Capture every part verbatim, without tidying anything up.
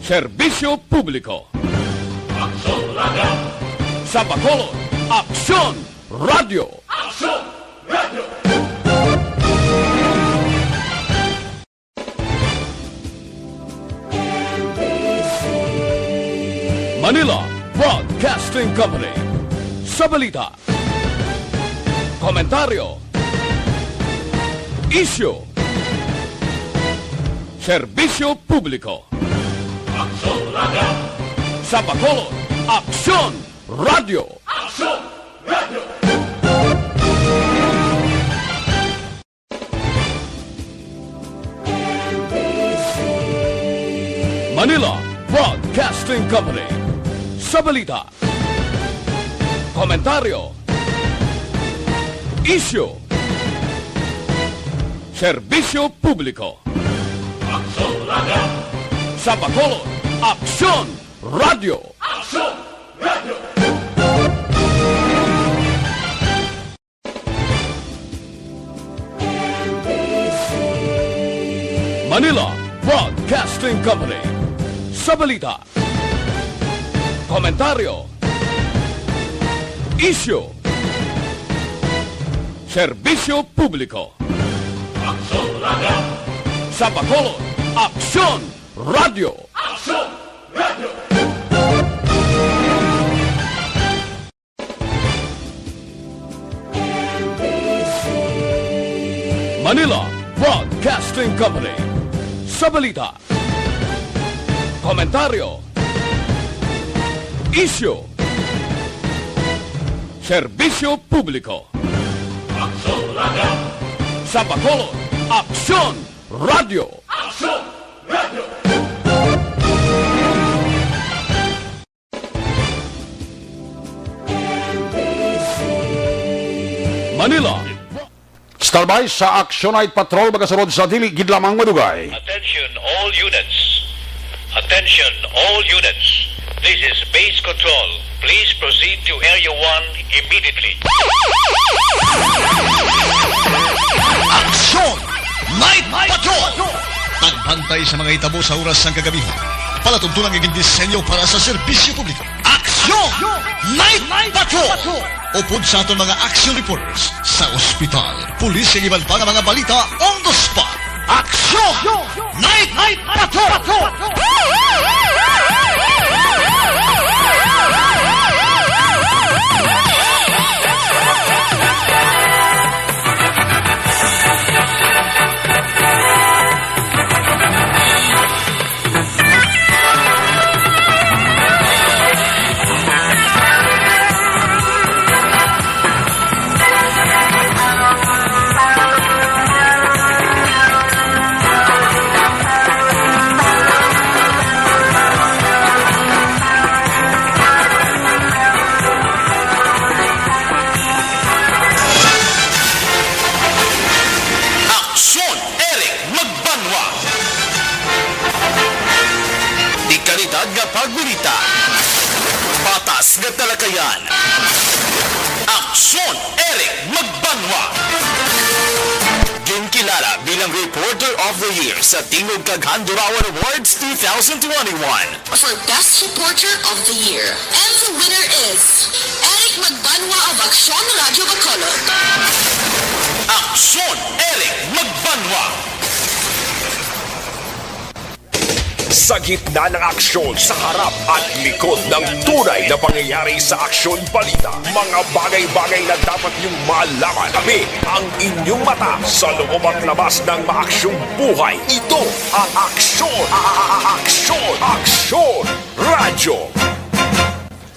Serbisyo Publiko. Aksyon Radio. Sa Bacolod, Aksyon Radio. Aksyon Radio. Manila Broadcasting Company. Sa balita, komentaryo, isyu, serbisyo publiko. Aksyon Radio. Sa Bacolod, Aksyon Radio. Aksyon Radio. Manila Broadcasting Company. Sa balita, komentaryo, isyu, serbisyo publiko. Aksyon Radio. Sa Bacolod, Aksyon Radio. Aksyon Radio. Manila Broadcasting Company. Sa balita, komentaryo, isyu, serbisyo publiko. Aksyon Radio. Sa Bacolod, Aksyon Radio. Aksyon Radio. Manila Broadcasting Company. Sa balita, komentaryo, isyu, serbisyo publiko. Aksyon Radio. Sa Bacolod, Aksyon Radio. Aksyon Radio. Manila. Standby sa Action Night Patrol, magasunod sa dili gid lamang madugay. Attention all units. Attention all units. This is Base Control. Please proceed to Area one immediately. Action Night Patrol! Pagbantay sa mga hitabo sa oras sang kagabihan. Palatuntunan nga gindisenyo para sa serbisyo publiko. Aksyon! Night Patrol! Upod sa aton mga action reporters sa ospital, pulis, kag iban pa nga mga balita on the spot. Aksyon! Night Patrol! Aksyon, Eric Magbanwa. Dekalidad nga pagbalita. Patas nga talakayan. Aksyon, Eric Magbanwa. Ginkilala bilang Reporter of the Year sa Tingog kag Handurawan Awards two thousand twenty-one. For Best Reporter of the Year. And the winner is Eric Magbanwa of Aksyon Radio Bacolod. Aksyon, Eric Magbanwa. Sa gitna ng aksyon, sa harap at likod ng tunay na pangyayari sa aksyon balita, mga bagay-bagay na dapat niyong malaman. Kami ang inyong mata sa loob at labas ng maaksyong buhay. Ito ang Aksyon, a-, a-, a-, Aksyon, Aksyon Radyo.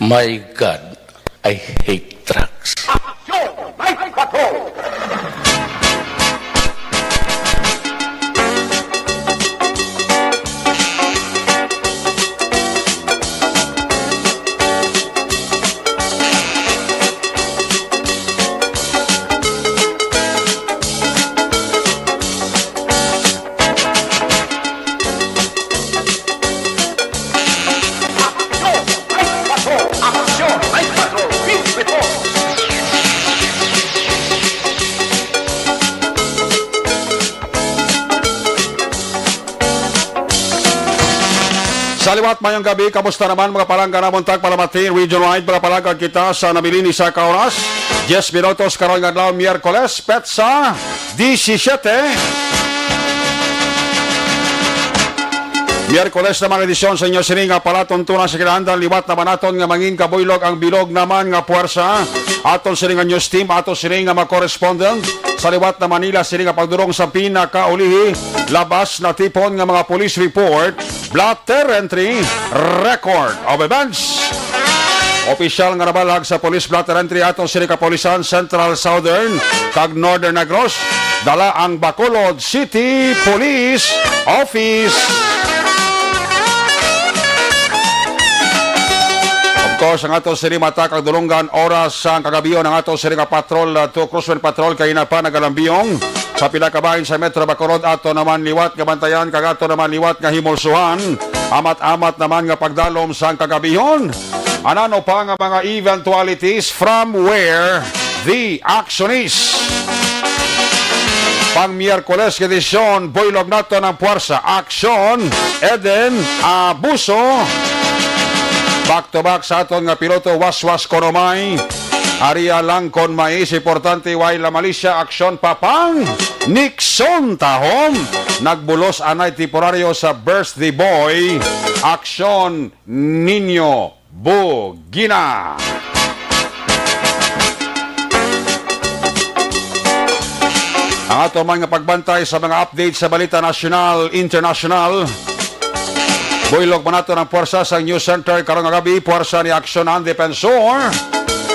My God, I hate trucks. Aksyon! Night Patrol! Aksyon! Night Patrol! Aksyon! Night Patrol! Field Report! Sa liwat, mayong gabi. Kamusta naman, mga palangga namon tag Palamati, region wide, mga palangga kita sa nabilin ni sa ka oras. Diyes minutos karon nga adlaw, Miyerkules, petsa disisyete. Miyerkules naman edisyon sa inyo sini nga palatuntunan sa kinahanglan. Liwat naman naton nga mangin kabuylog ang bilog naman nga puwersa. Aton sini nga news team, aton sini nga mga correspondent sa liwat na Manila, sini nga pagdurong sa pinakaulihi, labas na tipon nga mga police report, blotter entry, record of events. Opisyal nga nabalag sa Police Blotter Entry aton sini kapulisan, Central, Southern, kag Northern Negros. Dala ang Bacolod City Police Office. Of course, ang ato sini mata kag dulunggan, oras sang kagabihon, ang ato sini nga patrol, uh, to Cruzman Patrol, kay na pa nagalambiyong sa pila ka bahin sa Metro Bacolod. Ato naman liwat nga bantayan kag ato naman liwat nga himulsuhan. Amat-amat naman nga pagdalom sang kagabihon. Anano pa nga mga eventualities from where the action is? Pang Miyerkules nga edisyon, buylog naton ang puwersa. Aksyon, Eden Abuso. Back to back sa aton nga piloto, Waswas Konomay. Aria Langkon Mais, importante, way la Malaysia, aksyon, Papang Nixon Tahom. Nagbulos anay temporaryo sa birthday boy, aksyon, Nino Bugina. Ang ato man nga pagbantay sa mga update sa balita nasyonal, internasyonal. Buylog man nato ang puwersa sa News Center karong nga gabi, puwersa ni Aksyon ang Defensor.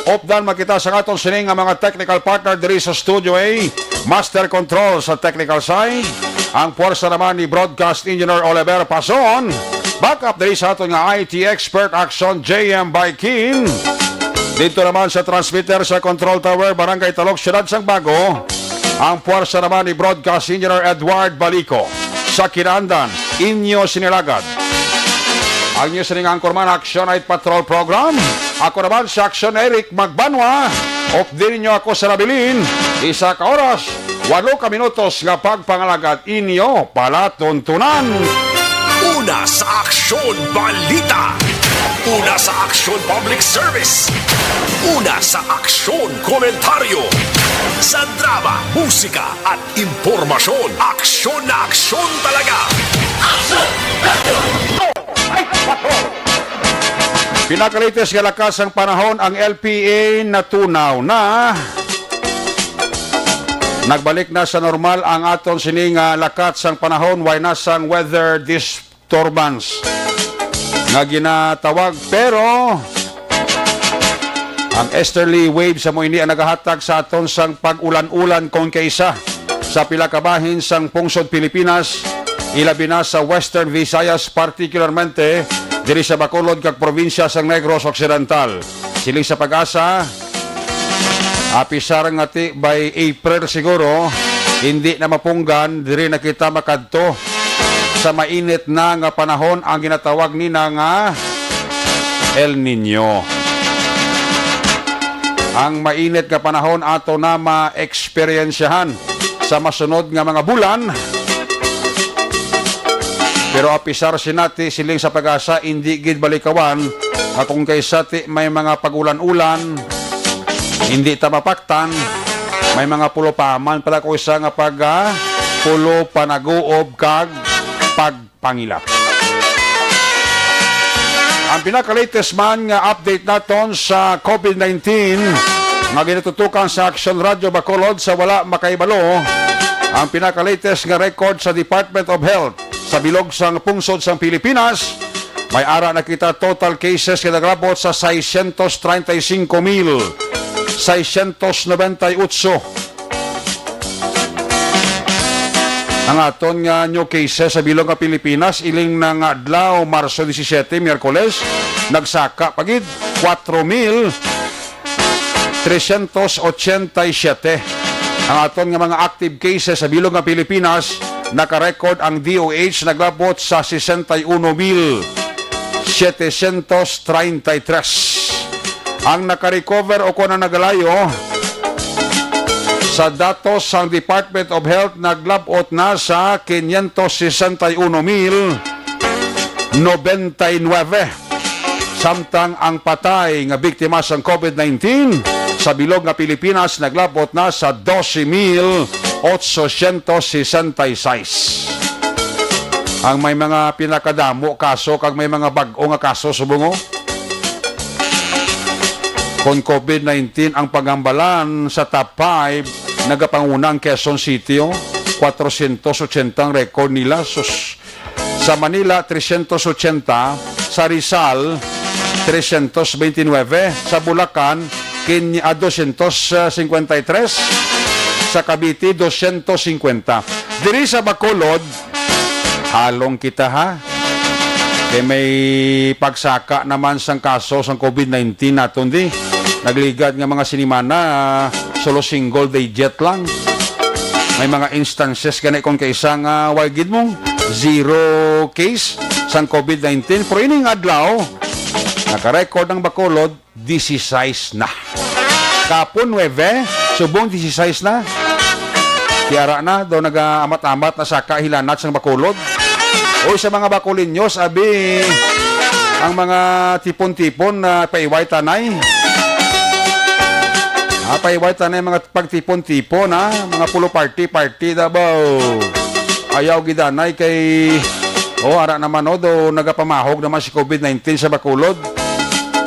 Updan man kita sa aton sini nga mga technical partner diri sa Studio A. Master Control sa technical side, ang puwersa naman ni Broadcast Engineer Oliver Pason. Backup diri sa aton nga I T expert, Action J M Baikin. Dito naman sa transmitter sa Control Tower, Barangay Talok, Siyudad sang Bago, ang puwersa naman ni Broadcast Engineer Edward Balico. Sa kinaandan, inyo sinilagad ang inyo sining anchorman, Action Night Patrol Program. Ako naman si Action Eric Magbanwa. Update ninyo ako sa nabilin. Isa ka oras, walo ka minutos nga pagpangalagad, inyo palatuntunan. Una sa Aksyon Balita. Una sa Aksyon Public Service. Una sa Aksyon Komentaryo. Sa drama, musika at impormasyon. Aksyon na aksyon talaga. Aksyon! Aksyon! Ay, patrol! Pinakalatest nga lakat sang panahon, ang L P A natunaw na. Nagbalik na sa normal ang aton sini nga lakat sang panahon, way na sang weather disturbance nga ginatawag, pero ang easterly wave sa mo ini ang nagahatag sa aton sang pag-ulan-ulan kon kaisa sa pila ka bahin sang pungsod Pilipinas, ilabi na sa Western Visayas, partikularmente diri sa Bacolod kag probinsya sang Negros Occidental. Siling sa PAGASA, apisar nga ti by April siguro, hindi na mapunggan, diri na kita makadto sa mainit na nga panahon, ang ginatawag nina nga El Niño. Ang mainit nga panahon ato na ma-eksperyensyahan sa masunod nga mga bulan. Pero apisar sina ti, siling sa PAGASA, indi gid balikawan nga kung kaisa ti may mga pag-ulan-ulan, hindi ta mapaktan, may mga pulo pa man pala ko isa nga pag, ah, pulo, panaguob kag pagpangilap. Ang pinaka-latest man nga update naton sa COVID nineteen nga ginatutukan sa Action Radio Bacolod, sa wala makahibalo, ang pinaka-latest nga record sa Department of Health sa bilog sang pungsod sang Pilipinas, may ara na kita total cases nga naglabot sa seiscientos treinta y cinco mil seiscientos noventa y ocho. Ang aton nga new cases sa bilog nga Pilipinas, ining na nga adlaw, Marso disisiete, Miyerkules, nagsaka pa gid, cuatro mil trescientos ochenta y siete. Ang aton nga mga active cases sa bilog nga Pilipinas, naka-record ang D O H, naglabot sa sesenta y uno mil setecientos treinta y tres. Ang naka-recover o kon ang nagalayo, sa datos sang Department of Health, naglabot na sa quinientos sesenta y uno mil nobenta y nuebe. Samtang ang patay nga biktima sang COVID nineteen sa bilog nga Pilipinas naglabot na sa doce mil otsosyentos sesenta y seis. Ang may mga pinakadamo kaso kag may mga bag-o nga kaso subong, oh. Kon COVID nineteen ang paghambalan sa top five, nagapanguna ang Quezon City, oh. Kwatrosyentos otsenta ang record nila. Sus. Sa Manila, tresyentos otsenta. Sa Rizal, tresyentos beintinuebe. Sa Bulacan, kin-, ah, dosyentos cincuenta y tres. Sa Cavite, dosyentos cincuenta. Diri sa Bacolod, halong kita, ha. Kay may pagsaka naman sang kaso sang COVID nineteen naton di. Nagligad nga mga sinimana, ah, solo single digit lang. May mga instances gani kung kaisa nga way gid mong zero case sang COVID nineteen. Pero ining adlaw, naka-record ang Bacolod, dieciséis na. Kapon, nuebe, subong dieciséis na. Tiara na, daw nagaamat-amat na saka hilanat sang Bacolod. Uy, sa mga Bacoleños, abi, ang mga tipon-tipon na paiway tanay. Ah, paiway tanay mga pagtipon-tipon, ha? Mga pulo party-party, dabaw. Ayaw gidanay kay, oh, ara naman, oh, daw nagapamahog naman si COVID nineteen sa Bacolod.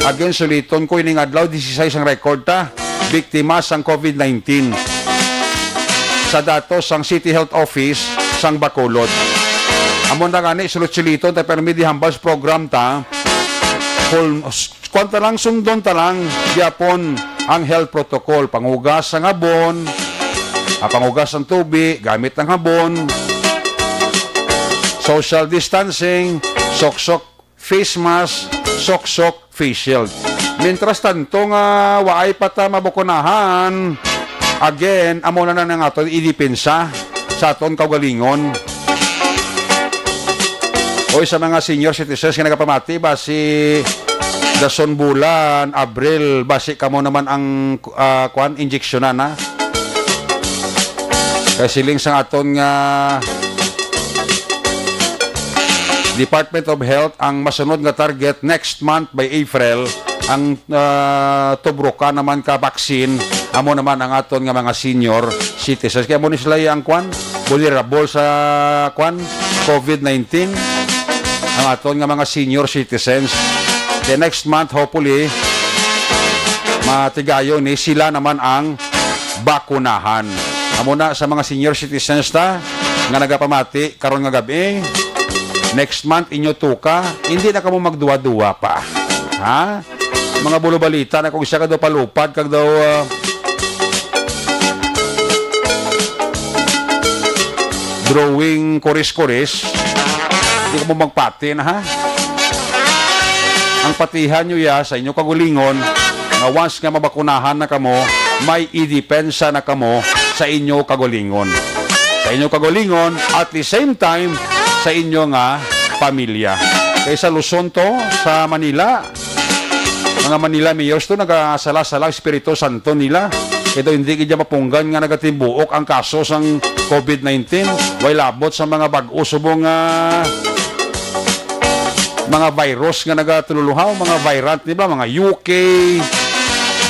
Again, suliton ko, ining adlaw, dieciséis ang record ta biktima sang COVID nineteen. Sa datos sang City Health Office sang Bacolod. Amo na gani, sulit-suliton ta, pero may di hambal sa program ta. Kung, kwan ta lang, sundon ta lang gyapon ang health protocol. Panghugas sang habon, ah, panghugas sang tubi, gamit ang habon. Social distancing, soksok face mask, soksok face shield. Mientras tanto nga waay pa ta mabakunahan, again, amo na na ang aton idepensa sa aton kaugalingon. Oy, sa mga senior citizens nga nagapamati, basi dason bulan Abril, basi kamo naman ang, ah, kwan, injeksyonan na. Kay siling sang aton nga Department of Health, ang masunod nga target next month by April, ang, ah, tubro ka naman ka vaccine, amo naman ang aton nga mga senior citizens. Kaya mo ni sila ang kwan, vulnerable sa kwan, COVID nineteen, ang aton nga mga senior citizens. The next month, hopefully, matigayon ni sila naman ang bakunahan. Amo na sa mga senior citizens ta nga nagapamati karon nga gab-i, next month inyo tuka, hindi na kamo magduwa-duwa pa. Ha? Mga bulobalita na kung siya ka daw palupad kag daw, ah, drawing kuris-kuris, di kamo magpati na, ha? Ang patihan nyo ya sa inyo kagulingon, nga once nga mabakunahan na kamo, may idepensa na kamo sa inyo kagulingon. Sa inyo kagulingon, at the same time, sa inyo nga pamilya. Kay sa Luzon to, sa Manila, mga Manila mayors to, nagasala-sala ang Espiritu Santo nila. Kay daw hindi gid mapunggan nga nagatimbuok ang kaso sang COVID nineteen. Way labot sa mga bag-o subong nga mga virus nga nagatululuhaw, mga variant, di ba? Mga U K,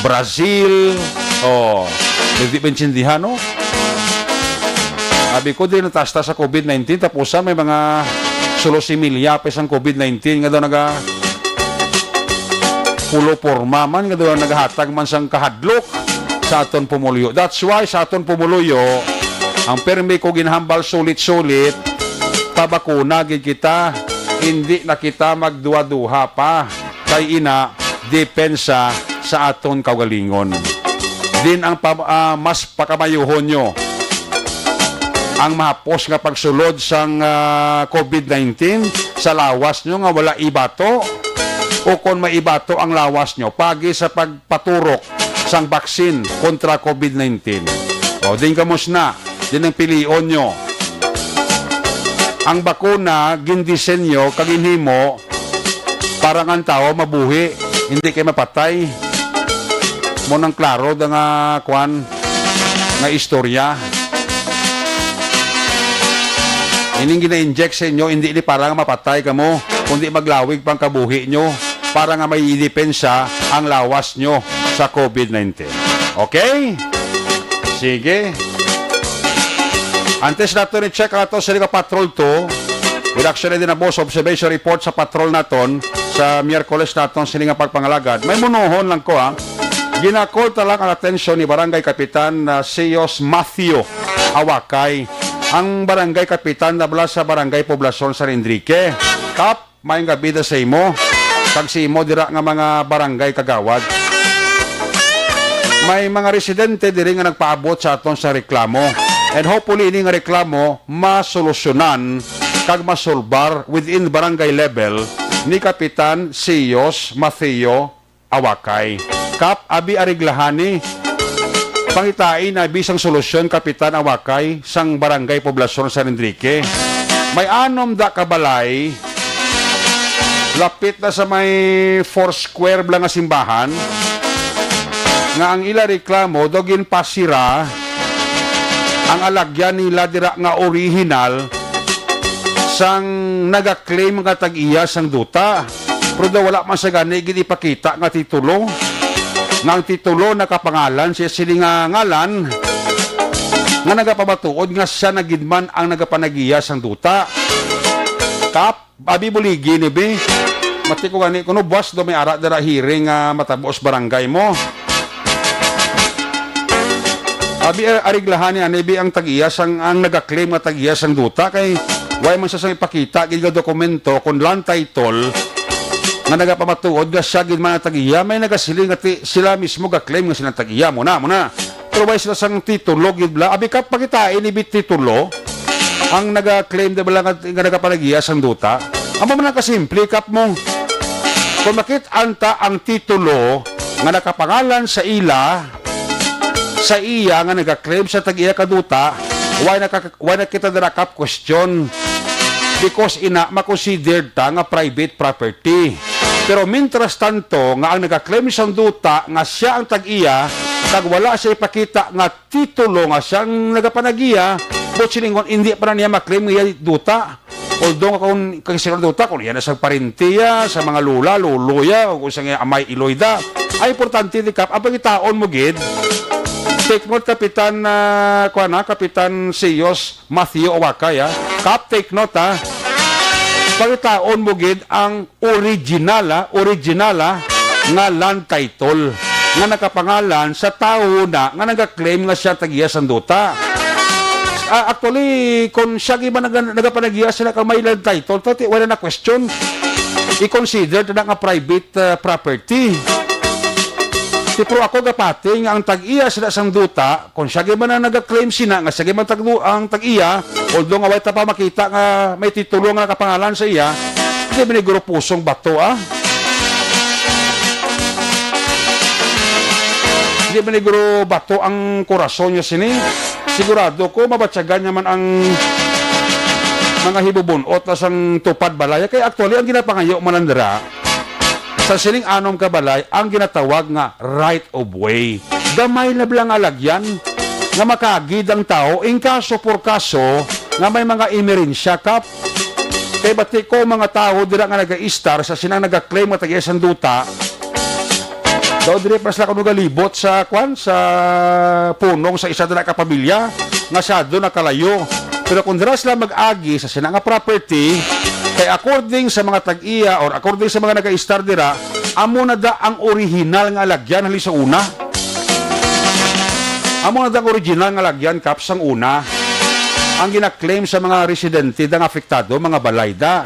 Brazil. Oh, hindi maintindihan, no? Sabi ko, di natasta sa COVID nineteen, tapusan may mga sulo similya pa sang COVID nineteen nga daw naga pulo porma man, nga daw nagahatag man sang kahadlok sa aton pumuluyo. That's why sa aton pumuluyo, ang permi ko ginhambal sulit-sulit, pabakuna gid kita, hindi na kita magduha-duha pa. Kay ina, depensa sa aton kaugalingon. Din ang pa-, ah, mas pakamayuhon nyo ang mahapos nga pagsulod sang, ah, COVID nineteen sa lawas nyo nga wala ibato, o kon may ibato ang lawas nyo, pagi sa pagpaturok sang baksin kontra COVID nineteen. O, din kamos na, din ang pilion nyo. Ang bakuna, gindisenyo kag ginhimo para nga ang tawo mabuhi, hindi kay mapatay. Mo nang klaro da nga, kwan, nga istorya. Ining gina-inject sa inyo, hindi ni para nga mapatay kamo. kundi maglawig pa ang kabuhi nyo para nga may depensa ang lawas nyo sa COVID nineteen. Okay? Sige. Antes nato ni check ang ato sini nga Patrol two, reaction din na boss, observation report sa Patrol naton sa Miyerkules naton sini nga pagpangalagad. May munuhon lang ko, ha. Ginakol ta lang ang atensyon ni Barangay Kapitan na Sios Matthew Awakay. Ang Barangay Kapitan na bala sa Barangay Poblacion San Enrique. Kap, may nga bida sa imo, kag sa imo dira nga mga barangay kagawad. May mga residente diri nga nagpaabot sa aton sa reklamo. And hopefully, ini nga reklamo masolusyonan kag masolbar within barangay level ni Kapitan Sios Mateo Awakay. Kap, abi areglahani. Pangitain abi sang solusyon, Kapitan Awakay, sang Barangay Poblacion San Enrique. May anom da ka balay, lapit na sa may four square bala nga simbahan, nga ang ila reklamo daw ginpasira ang alagyan nila dira nga original sang nagaklaim nga tag-iya sang duta. Pero daw wala man sa gani gid ipakita nga titulo, nga ang titulo nakapangalan siya sini nga ngalan, nga nagapamatuod nga siya na gid man ang nagapanagiya sang duta. Kap, abi buligi ni bi. Mati ko gani kuno buwas do may ara dira hearing nga matabo sa barangay mo. Abi, eh, areglahan ni ani bi ang tag-iya sang, ang nagaklaim nga tag-iya sang duta, kay way man siya sang ipakita gid nga dokumento kon land title nga nagapamatuod nga siya gid man ang tag-iya. May nagasiling nga ti-, sila mismo gaklaim nga sila tag-iya. Muna, muna. Pero way sila sang titulo gid bala. Abi, Kap, pakitai ni bi titulo ang nagaklaim di bala nga, nga nagapanagiya sang duta. Amo man ang kasimple, Kap, mo. Kung makit-an ta ang titulo nga nakapangalan sa ila, sa iya nga nagaklaim sa tag-iya ka duta, why na ka-, why na kita dira, Kap, question? Because ina, makonsidered ta nga private property. Pero mintras tanto nga ang nagaklaim sang duta nga siya ang tag-iya, kag wala siya ipakita nga titulo nga siya ang nagapanagiya, but silingon, hindi pa na niya maklaim nga iya duta. Although nga kung, kung sino duta, kung iya na sa parente ya, sa mga lula, lolo ya, o kung sa iya amay iloy da. Ay, importante ni Kap, ang pangitaon mo gid, take note, Kapitan, ah, kuwan na, Kapitan Siyos Matthew Awakay, ah. Kap, take note, ah. Pangitaon mo gid ang original, ah, original, ah, nga land title nga nakapangalan sa tawo na nga nagaklaim nga siya tag-iya sang duta. Ah, actually, kung siya gid man naga-, nagapanagiya sila kang may land title, tati, wala na question. I-consider na nga private, ah, property. Ti, pero ako gapati nga ang tag-iya sila sang duta, kung siya gid man ang nagaklaim sina nga siya gid man tagdu-, ang tag-iya, although nga way ta pa makita nga may titulo nga nakapangalan sa iya, hindi man ni guro pusong bato, ah. Hindi man ni guro bato ang korason niya sini. Sigurado ko, mabatyagan niya man ang mga hibubun-ot na sang tupad balay. Kay actually, ang ginapangayo man lang dira, sa sining anom ka balay ang ginatawag nga right of way. Gamay na bala nga alagyan nga makaagid ang tawo in kaso por kaso nga may mga emerensya, Kap. Kay bati ko, mga tawo dira nga nagaistar sa sinang nagaklaim nga tag-iya sang duta, daw diri pa sila kuno galibot sa, kwan, sa punong sa isa dira ka pamilya nga sado na kalayo. Pero kung dira sila mag-agi sa sina nga property, kay according sa mga tag-iya or according sa mga nagaistar dira, amo na da ang original nga alagyan hali sa una. Amo na da ang original nga alagyan, Kap, sang una. Ang ginaklaim sa mga residente da nga apektado, mga balay da.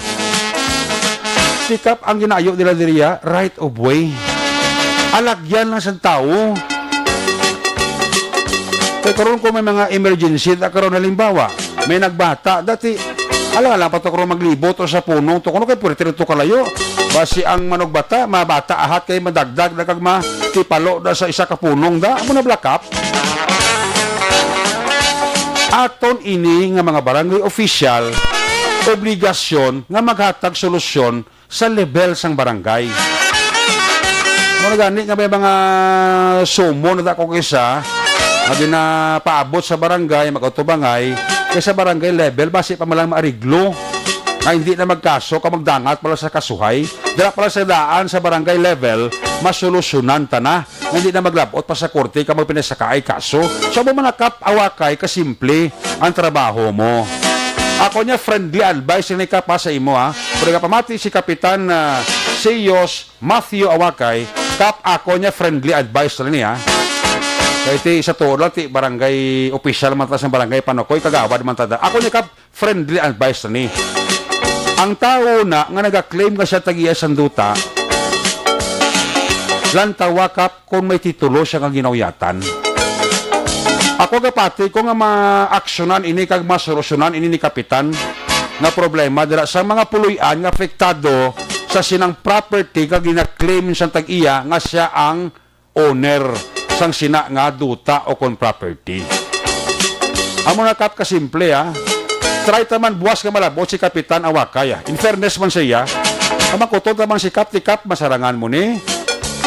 Ti, Kap, ang ginaayo nila diriya, right of way. Alagyan lang sa tawo. Kay karon kung may mga emergency, da karon halimbawa, may nagbata, dati, alang-alang pa to karon maglibot o sa punong to, kuno kay pwerte to kalayo. Basi ang manugbata, mabata ahat kay madagdag na kag matipalo na sa isa ka punong da, amo na bala, Kap. Aton ini nga mga barangay official, obligasyon nga maghatag solusyon sa level sang barangay. Mao na gani nga may mga summon na ako kisa nga ginapaabot sa barangay, mag-utubangay, kay sa barangay level, basi pa man lang maariglo. nga hindi na magkaso ka magdangat pala sa kasuhay, dira pala sa daan sa barangay level, masolusyonan ta na. Nga hindi na maglabot pa sa korte ka magpinasakaay kaso. So, amo man na, Kap Awakay, kasimple ang trabaho mo. Ako niya, friendly advice ni Kap, ha, sa imo, ha. Pero kapamati si Kapitan, ah, Siyos Matthew Awakay, Kap, ako niya, friendly advice na niya. Kay ti sa tuod lang, ti barangay official man ta sa barangay Panokoy, kagawad man ta da. Ako niya, Kap, friendly advice ni. Ang tawo na nga nagaklaim nga siya tag-iya sang duta, lantawa, Kap, kung may titulo siya nga ginauyatan. Ako gapati ko nga maaksyonan ini kag masolusyonan ini ni Kapitan nga problema dira sa mga puloy-an nga apektado sa sinang property nga ginaklaim sang tag-iya nga siya ang owner sang sina nga duta o kon property. Amo na, Kap, kasimple, ha. Try ta man buwas nga malabot si Kapitan Awakay, ha. In fairness man sa iya, ang makuton ta man si Kap, ti Kap, masarangan mo ni,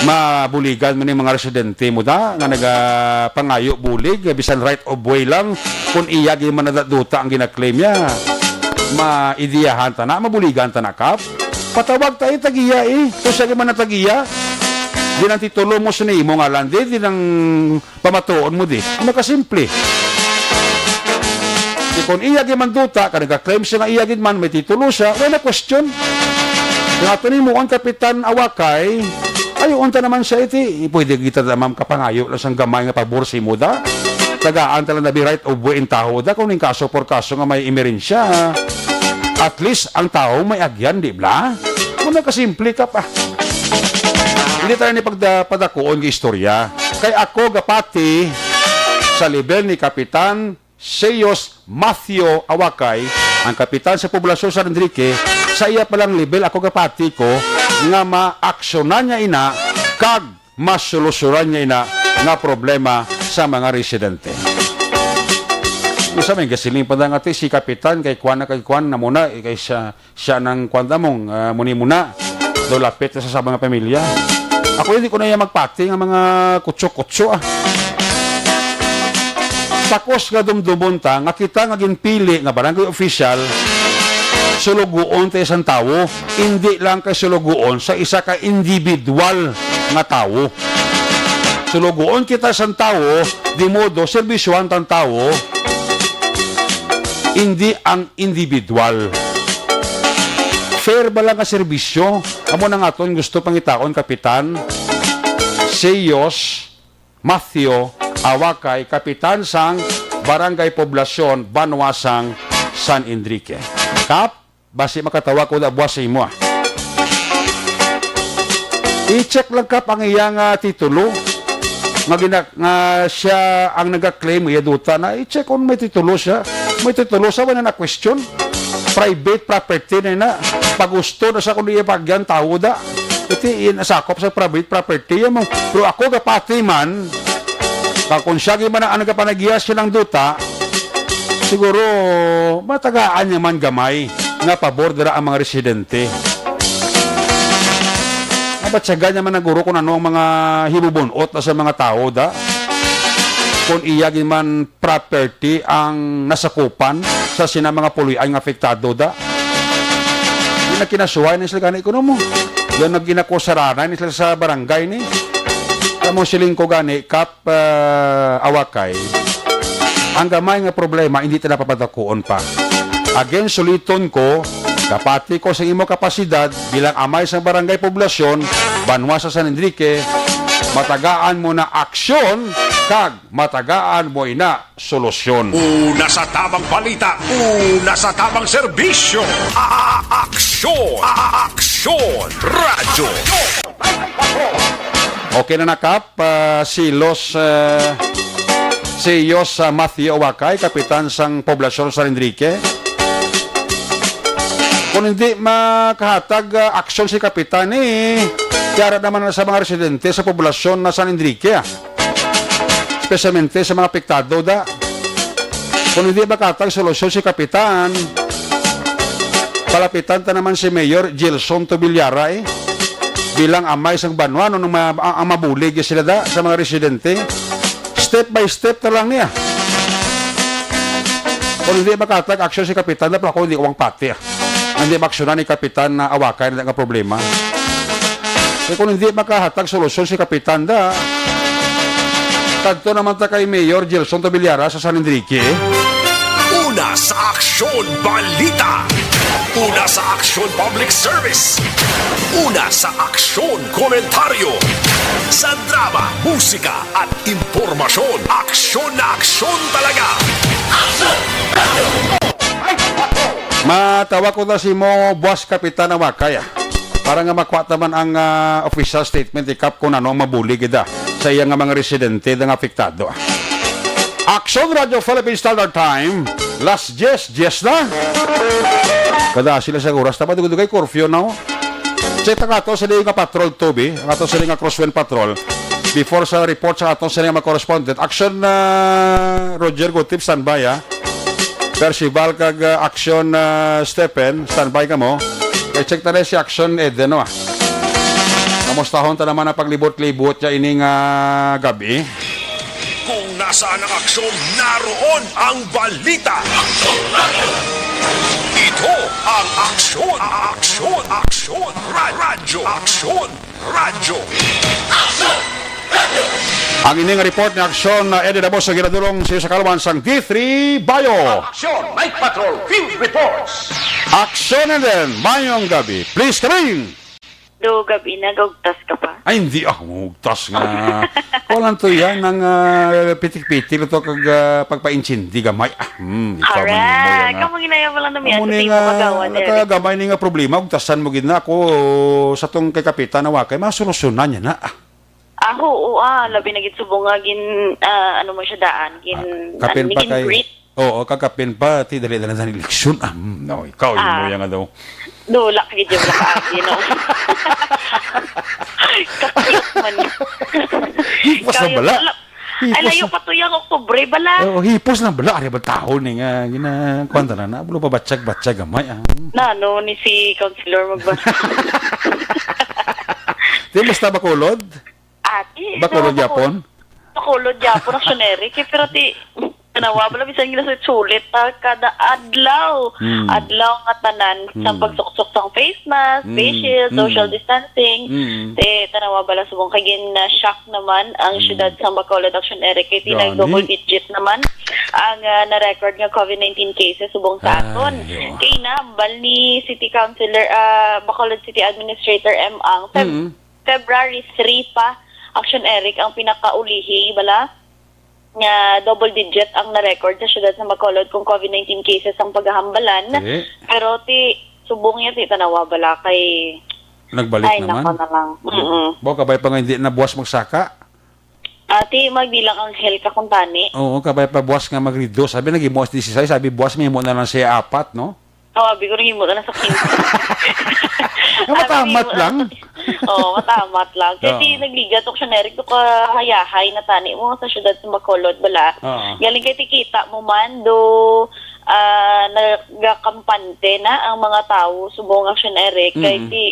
mabuligan mo ni mga residente mo da, nga nagapangayo bulig, bisan right of way lang, kung iya gid man na duta ang ginaklaim niya. Maidiyahan ta na, mabuligan ta na, Kap. Patawag tayo tag-iya, eh. Kung siya gid man ang tag-iya, di nang titulo mo sa imo ngalan, di, di nang pamatuon mo, di. Ano ka simple? Di, kung iya gid man duta, ka nagka-claim siya nga iya gid man, may titulo siya, wala na question. Kung ato ni mo ang Kapitan Awakay, ay, unta naman siya iti. Pwede kita naman kapangayo lang sang gamay nga pabor sa imo da. Tagaan ta lang na bi right of way in taho da, kung ning kaso por kaso nga may emerensya. At least, ang tawo may agyan, di ba? Muna kasimple ka pa. Hindi tayo ni pagda-, padakuon nga istorya. Kay ako gapati sa level ni Kapitan Seyos Matthew Awakay, ang kapitan sa Poblasyon San Enrique, sa iya palang level ako gapati ko nga maaksyonan niya ina kag masolusyonan niya ina nga problema sa mga residente. Sa may gasiling pa nga ti si kapitan kay kwan na kay kwan na muna, eh, kay siya, siya nang kwan ta mong, ah, muni muna. Daw lapit na sa, sa mga pamilya. Ako hindi ko na iya magpati nga mga kutso-kutso, ah. Takos nga dumdumon ta nga kita nga ginpili nga barangay official, sulugoon ta isang tawo, hindi lang kay sulugoon sa isa ka individual nga tawo. Sulugoon kita sang tawo, di modo serbisyuhan tang tawo, hindi ang individual. Fair ba lang nga serbisyo? Amo na nga aton gusto pangitaon, Kapitan. Seyos Matthew Awakay, kapitan sang Barangay Poblasyon, Banwa sang San Enrique. Kap, basi makatawa ko na buwas sa imo, ah. I-check lang, Kap, ang iya nga titulo nga gina-, nga siya ang nagaklaim iya duta na. I-check kung may titulo siya. May titulo sa wala na question. Private property na na. Pagusto na sa kung iya pagyan tao da. Iti in-, sakop sa private property mo. Pero ako gapati man, kag kung siya gid man ang nagapanagiya silang duta, siguro matagaan niya man gamay nga pabor dira ang mga residente. Mabatyagan niya man ang guro kung ano ang mga hibubun-ot na sa mga tao da. Kung iya gid man property ang nasakupan sa sina mga puloy-an nga apektado da. Di na kinasuhay na sila gani kuno mo. Yan naginakusaranan ni sila sa barangay ni. Kamo siling ko gani, Kap, ah, Awakay. Ang gamay nga problema, hindi ta napapadakuon pa. Again, suliton ko, kapati ko sa imo kapasidad bilang amay sa barangay poblasyon, banwa sa San Enrique, matagaan mo na aksyon kag matagaan mo ina solusyon. Una sa tamang balita, una sa tamang serbisyo. A-, a-, aksyon, a-, a-, aksyon, radyo. Okay na na, Kap, ah, si Los, ah, si Yos, ah, Matthew Awakay, kapitan sang Poblasyon San Enrique. Kung hindi makahatag, ah, aksyon si kapitan, eh, tiara naman na sa mga residente sa poblasyon na San Enrique, ah. Espesyalmente sa mga apektado da. Kung hindi makatag solusyon si Kapitan, palapitan ta naman si Mayor Gelson Tobillaria, eh, bilang amay sang banwa, no, nung ma-, ang, ang mabulig sila da sa mga residente. Step by step na lang niya. Kung hindi makatag aksyon si Kapitan, dapat ako hindi ko ang pati, ah. Hindi maaksyonan ni Kapitan na Awakay na nga problema. Kay kung hindi makahatag solusyon si Kapitan da, kadto naman ta kay Mayor Gelson Tobillaras sa San Enrique. Una sa Aksyon Balita. Una sa Aksyon Public Service. Una sa Aksyon Komentaryo. Sa drama, musika, at impormasyon. Aksyon na aksyon talaga. Matawa ko na si mo, Boss Kapitan Awakay, ah. Para nga makuha naman ang ah, official statement ni Kap kung ano ang mabulig ida sa iya nga mga residente nga apektado. Ah. Action Radio Philippine Standard Time, last yes, yes na. Kada sila sa oras, tama dugay curfew na. Oh. Check ang ato sa nga patrol, Toby. Ang ato sa nga crosswind patrol. Before sa report sa ato sa nga mga correspondent. Action na Roger Gutip, standby, ha. Percival kag uh, Action uh, Stephen, standby kamo. I-check ta si Action Eden, no? Kamustahon ta naman ang paglibot-libot niya ining uh, gabi. Kung nasaan ang aksyon, naroon ang balita. Ito ang aksyon, aksyon, aksyon, radyo, aksyon. Radyo. Ang ining report ni Aksyon na Eddie Dabos sa ginadulong sa sa kaluman sang D three Bio. Action, Night Patrol, Field Reports. Aksyon and then, mayong gabi. Please, coming! Do, gabi na, gaugtas ka pa. Ay, hindi ako mugtas nga. Walang to yan, ang uh, pitik-pitik ito kag uh, pagpaintindi gamay. Ah, hmm, ikaw man mo yan, ah. Kamu ginaya mo lang naman Amo sa ni tingin nga, mo kagawan, Eric. Nakagamay ni nga problema, ugtasan mo gid na ako sa tong kay Kapitan na wakay, masolusyonan niya na. Ah, Aho, oo, ah, labi na gid subong nga gin, ah, ano mo siya daan, gin, Kapin ano, pa gin kay, greet. Oo, kag kapin pa, ti dali na lang sa eleksyon. Ah, hmm, no, ikaw, Ah. mo yan nga daw. Dula ka gid yung nakaagi, no? Kapiyot man. Hipos na Kayo bala. pala. Ay, Hipos layo na- pa to yung Oktubre, bala. Oo, hipos na bala. Ari ba taon ni nga, gina, kuwan na na, bulo pa batsag-batsag gamay. Ah. Na, no, ni si Councilor magbasa. Di basta Bacolod? Ate, Bacolod no, Japon? Bacolod Japon, Action Eric. Eh, pero ti, tanawa, bala, bisan ginasulit-sulit, ah, kada adlaw. Hmm. Adlaw nga tanan, sa Hmm. pagsuksok sang face mask, Hmm. face shield, Hmm. social distancing. Hmm. Eh, tanawa, bala, subong kay gin-shock naman ang Hmm. syudad sa Bacolod, Action Eric. Kay ti Gani. nag-double digit naman ang ah, na-record nga COVID nineteen cases subong sa Ay, aton. oo. Kay nahambal ni City Councilor, ah, Bacolod City Administrator M. Ang Feb- Mm. February three pa, Action Eric, ang pinakaulihi, bala, nga double digit ang na-record sa syudad sa Bacolod kung COVID nineteen cases ang pagahambalan. Dali. Pero ti, subong niya, ti tanawa, bala, kay Nagbalik ay, naman. Nako na lang. Mm-mm. Baw kabay pa nga hindi na buwas magsaka. Ati, magbilang ang hell ka kung tani. Oo, kabay pa buwas nga mag-reduce. Sabi, naging buwas disisay. Sabi, buwas may mo na lang siya apat, no? Oh, abi ko naging mo na sa king. Nga matamat lang. Oo, matamat lang. Kasi Oo. nagligat ako siya, Eric, do kahayahay na tani mo sa syudad sa Bacolod, bala. Oo. Galing kay tikita mo man, do ah, nagakampante na ang mga tawo subong Action Eric. Kay Mm. ti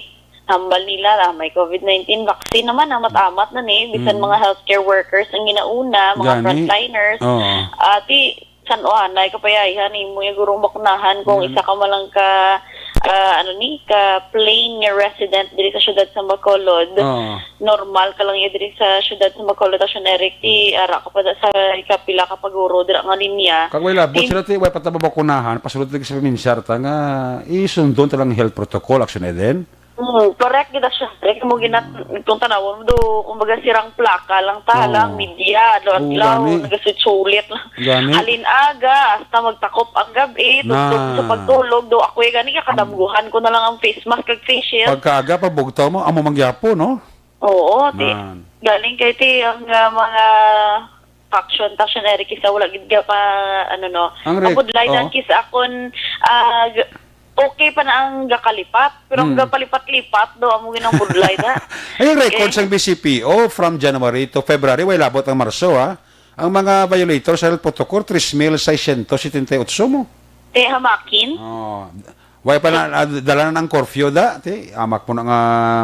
hambal nila na may COVID nineteen vaccine naman, amat-amat na ni. Bisan Mm. mga healthcare workers ang ginauna, mga Gani. frontliners. Oo. Ati, san-o anay kapayahan nimo yung gurong bakunahan kung Gani. Isa ka man lang ka, ah, ano ni, ka plain nga resident diri sa syudad sa Bacolod. Oo. Normal ka lang yun diri sa syudad sa Bacolod, Action Eric, ti ara ka pa da sa ikapila ka paguro dira nga linya. Kag way labot Tin- sila ti way pa ta mabakunahan, pasulod lagi sa paminsar ta nga isundon ta lang health protocol, Action Eden. Hmm, correct gid siya. Correct mo ginat kung tanawon mo do, kumbaga sirang plaka lang ta Oo. lang media do at Oo, law gani. Nagasulit lang. Gani. Alin aga hasta magtakop ang gabi, Na. Tugtog sa pagtulog do ako gani kadamguhan ko na lang ang face mask kag face shield. Pagkaaga pagbugtaw mo, amo manggyapo, no? Oo, ti. Man. Galing kay ti ang ah, mga faction, faction Eric isa wala gid ka pa ano no. Ang re- Ang budlay oo. lang kis akon ah, g- okay pa na ang gakalipat, pero ang Hmm. gapalipat-lipat do amo ginang budlay na. Ay, yung record Okay. sang B C P O from January to February, way labot ang Marso, ha? Ang mga violators sa health protocol, three mil seiscientos setenta y ocho mo. Kaya hamakin. Oh. Way pa na, ah, dala na ng curfew da, ti, amak mo na nga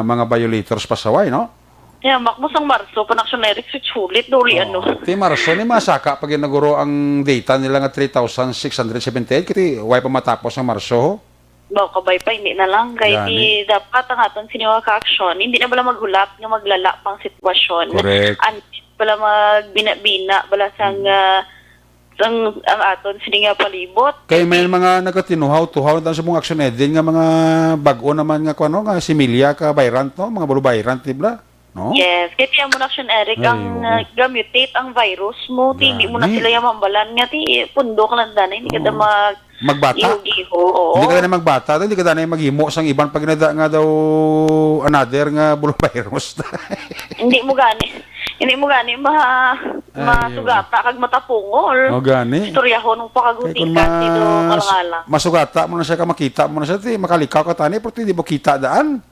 mga violators pasaway, no? Kaya mak mo sang Marso, panaksyon Eric, sulit, duli ano. Ti Marso ni masaka pag inaguro ang data nila nga three thousand six hundred seventy-eight, kiti way pa matapos ang Marso. Baw kabay pa, hindi na lang. Kay Gani. Di dapat ang aton sini nga ka-aksyon, hindi na bala maghulat nga maglala pang sitwasyon. Correct. Ang bala magbina-bina, bala sang, Mm. ah, sang, ang aton sini nga palibot. Kay may mga nagatinuhaw-tuhaw na sa mga action din nga mga bag-o naman nga kuno nga similya ka Bayrant, no? Mga Bulu Bayrant, di bala? No? Yes, kay tiyan mo na, Action Eric, Ay, ang, oo. Ah, ga-mutate ang virus mo, ti, hindi mo na Gani. Sila yung mambalan nga, ti, pundok lang dana, hindi ka Oo. Na mag-, Magbata? Iho-iho, oo. Hindi ka na magbata, hindi ka na maghimo sang iban pag nada nga daw another nga Bulu virus. Hindi mo gani. Hindi mo gani ma-, Ay, masugata kag matapungol. O, gani. Istoryahon mo pa kag Kay kung hutika, ti, do, mas-, kalangalang. Masugata mo na siya, ka makita mo na siya, ti, makalikaw ka tani, pero ti, di mo kita daan.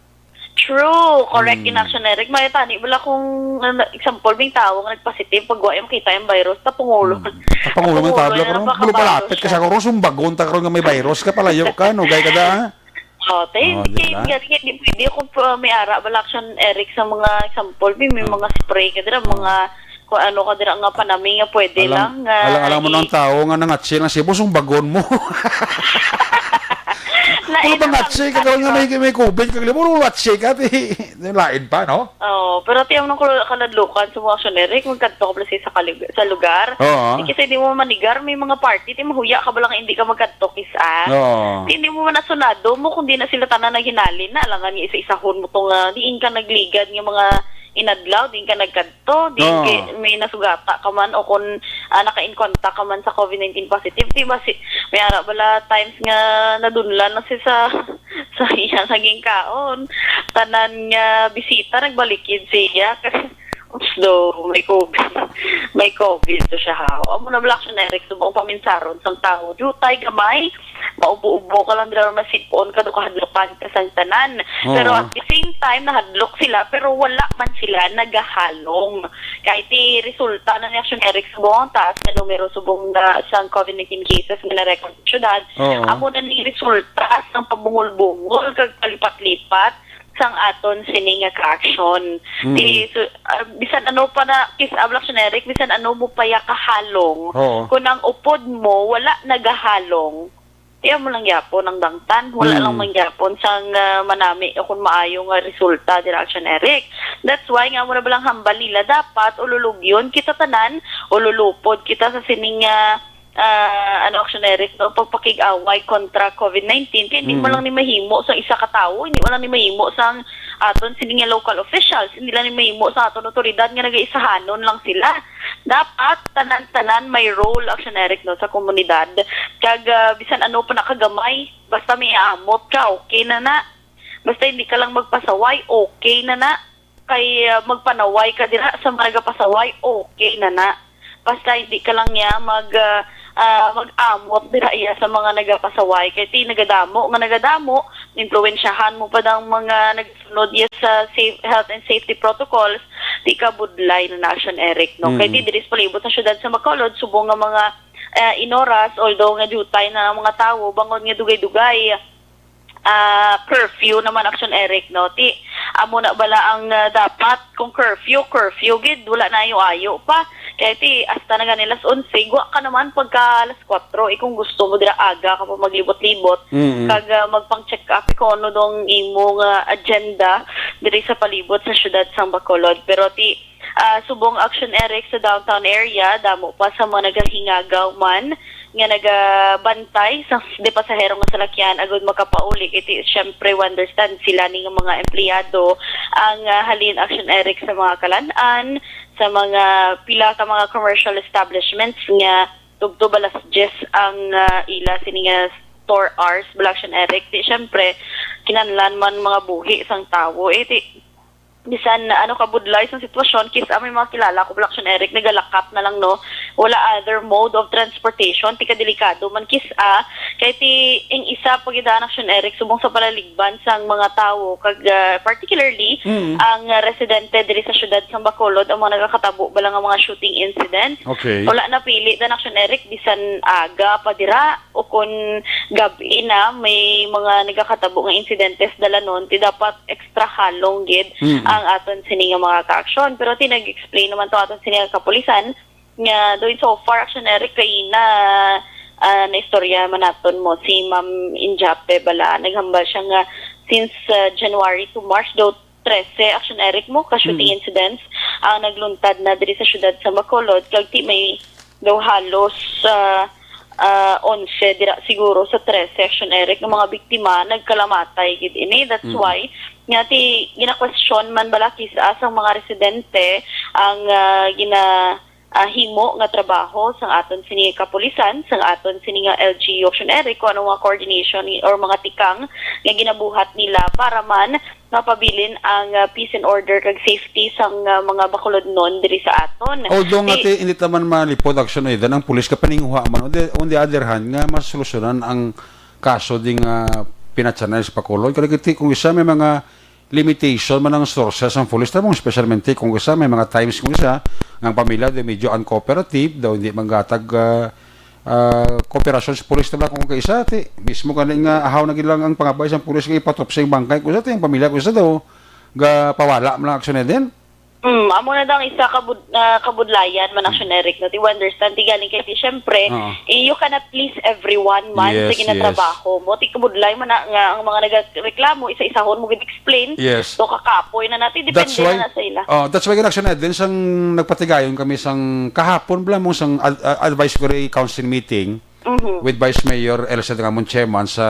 True. Correct. Mm. In action, Eric. May tani, wala kung, ano, example, may tao nga nagpositive, pag wa yung makita yung virus, tapungulo. Mm. Tapungulo mo yung Tapungulo tabla, na pero baka bulupalapit virus ka siya. Sa karon, sumbagon ta karon nga may virus ka, palayo ka, no? Gay ka da, ah? Oh, tayo, Oh, hindi, di ba? Hindi, hindi pwede kung pa-, may ara, wala action, Eric, sa mga example, may, may Oh. Mga spray ka dira, Oh. Mga kung ano ka dira nga panami nga pwede Alam, lang, nga alam, alam mo i- nang tao nga nangatsi lang siya, busong bagon mo. Lain Puro na pangatsi lang ka, karon nga may, tayo. May covid, kag puro watsi ka, ti, lain pa, no? Oo, pero ti, ang nang kul-, kaladlukan sa mga aksyon, Eric, magkadto ka pala sa isa ka lig-, sa lugar. Oo. Di kasi di mo manigar, may mga party, ti mahuya ka ba lang hindi ka magkadto, kis-a? Oo. Ti, hindi mo man nasunado mo, kung di na sila tanan naghinalin na, alangan nga isa-isahon mo to nga, diin ka nagligad nga mga inadlaw, diin ka nagkadto. To, di Oo. Kay may nasugata ka man o kung, ah, naka-in contact ka man sa covid nineteen positive, di ba si, may ara bala times nga nadunlan na siya sa, sa iya nga ginkaon. Tanan nga bisita nagbalikid siya. Ups, do, may covid. May covid to siya, ha. Amo na bala, action, Eric, subong paminsaron sang tawo. Diutay gamay, maubo-ubo ka lang dira, masipon ka, do kahadlukan ka sang tanan. Oo. Pero at the same time, nahadlok sila, pero wala man sila nagahalong. Kay ti resulta na ni Action Eric subong ang taas nga numero subong na sang covid nineteen cases nga na-record sa syudad, Oo. Amo na ni resulta sang pabungol-bungol kag palipat-lipat sang aton sini nga ka-action. Mm. Ti, so, ah, bisan ano pa na, kis-a, Action Eric, bisan ano mo pa ya kahalong, Oo. Kung ang upod mo wala nagahalong, ti amo lang gyapon ang dangtan, wala lang Mm. Man gyapon sang, ah, manami o kung maayo nga resulta dira, Action Eric. That's why nga amo na bala ang hambal nila, dapat ululugyon kita tanan, ululupod kita sa sining, ah, ah, ano, Action Eric, no, pagpakig-away kontra covid nineteen. Kay hindi man Mm. Lang ni mahimo sa isa ka tawo, hindi man lang ni mahimo sang aton sini nga local officials, hindi lang ni mahimo sa aton otoridad nga nagaisahanon lang sila. Dapat tanan-tanan may role, Action Eric, no, sa komunidad. Kag, ah, bisan ano pa na kagamay, basta may amot ka, okay na na. Basta hindi ka lang magpasaway, okay na na. Kay, ah, magpanaway ka dira sa mga nagapasaway, okay na na. Basta hindi ka lang niya mag, ah, ah, mag-amot dira iya sa mga nagapasaway. Kay ti nagadamo nga nagadamo, impluwensyahan mo pa dang mga nagsunod iya sa safe, health and safety protocols, di ka budlay na, Action Eric, no? Kay Mm. Ti diri sa palibot sa syudad sa Bacolod, subong nga mga, ah, inoras, although nga diutay na ang mga tawo, bangod nga dugay-dugay, ah, curfew naman, Action Eric, no? Ti, amo na bala ang, ah, dapat, kung curfew, curfew gid, wala na ayo-ayo pa. Kay ti, hasta na gani alas onse, gwa ka naman pagka alas kwatro, eh, kung gusto mo dira aga ka pa maglibot-libot, Mm-mm. Kag, ah, magpang-check up, eh, kung ano dong imo nga agenda diri sa palibot sa syudad sang Bacolod. Pero ti, ah, subong, Action Eric, sa downtown area, damo pa sa mga nagahingagaw man nga nagabantay sa de pasahero nga salakyan agud makapauli. Iti, syempre, we understand sila ni nga mga empleyado ang, ah, halin, Action Eric, sa mga kalan-an, sa mga pila ka mga commercial establishments nga tubtob alas diyes ang, ah, ila sini nga store hours, bala, Action Eric. Di, syempre, kinahanglan man mga buhi sang tawo. Eh, di, bisan ano kabudlay sang sitwasyon, kis-a may mga kilala ko, bala, Action Eric, nagalakat na lang, no? Wala other mode of transportation, ti kadelikado man kis-a, kay ti, ang isa pa gid, Action Eric, subong sa palaligban sang mga tawo, kag, ah, particularly, Mm. Ang, ah, residente diri sa syudad sa Bacolod, ang mga nagakatabo bala nga mga shooting incident. Okay. Wala napili, dan, Action Eric, bisan aga pa dira, o kun gab-i na, may mga nagakatabo nga insidentes dalanon, ti dapat extra halong gid Mm. Ang aton sini nga mga kaaksyon. Pero ti nag-explain naman to aton sini nga kapulisan nga doon so far, Action Eric, kay na ah, naistorya man naton mo si Ma'am Injape bala, naghambal siya nga since, ah, January to March daw, trese, Action Eric, mo ka shooting Mm. incidents ang nagluntad na diri sa syudad sa Bacolod, kag ti may daw halos, ah, ah, onse dira siguro sa trese, Action Eric, nga mga biktima nagkalamatay gid ini. That's Mm. why nga ti gina-question man bala kis-a sang mga residente ang, ah, gina ah, himo nga trabaho sang aton sini kapulisan, sang aton sini nga L G U, Action Eric, kung ano nga coordination ni, or mga tikang nga ginabuhat nila para man mapabilin ang, ah, peace and order kag safety sang, ah, mga Bacolodnon diri sa aton. Although nga Di ti, hindi ta man malipod, Action Eric, ang pulis kapaninguha man. On the, on the other hand, nga masolusyonan ang kaso di nga pinatyanay sa Bacolod. Kaya kiti, kung isa may mga limitation man ang sources sang pulis, tamo, especialmente kung isa may mga times kung isa nga ang pamilya di medyo uncooperative, daw hindi manggatag, ah, ah, kooperasyon sa pulis, tamo, kung kaisa ti mismo gani nga ahaw na gid lang ang pangabay sang pulis nga ipatupsi ang bangkay, kung isa ti ang pamilya kung isa daw gapawala man lang, Action Eden. Mm, amo na daw ang isa ka bud-, ah, kabudlayan man, Action Eric, no? Ti, we understand, ti galing kay ti, syempre, Oo. eh, you cannot please everyone man sa Yes, yes. ginatrabaho mo. Ti kabudlay man na nga ang mga nagareklamo, isa-isahon mo gid explain. Yes. So, kakapoy na natin, That's depende why, na, na sa ila. oh, that's why, Action Eden, sang nagpatigayon kami sang kahapon bala mo sang ad-, ah, advisory council meeting, Mhm. with Vice Mayor Elsa Dangamon, chairman sa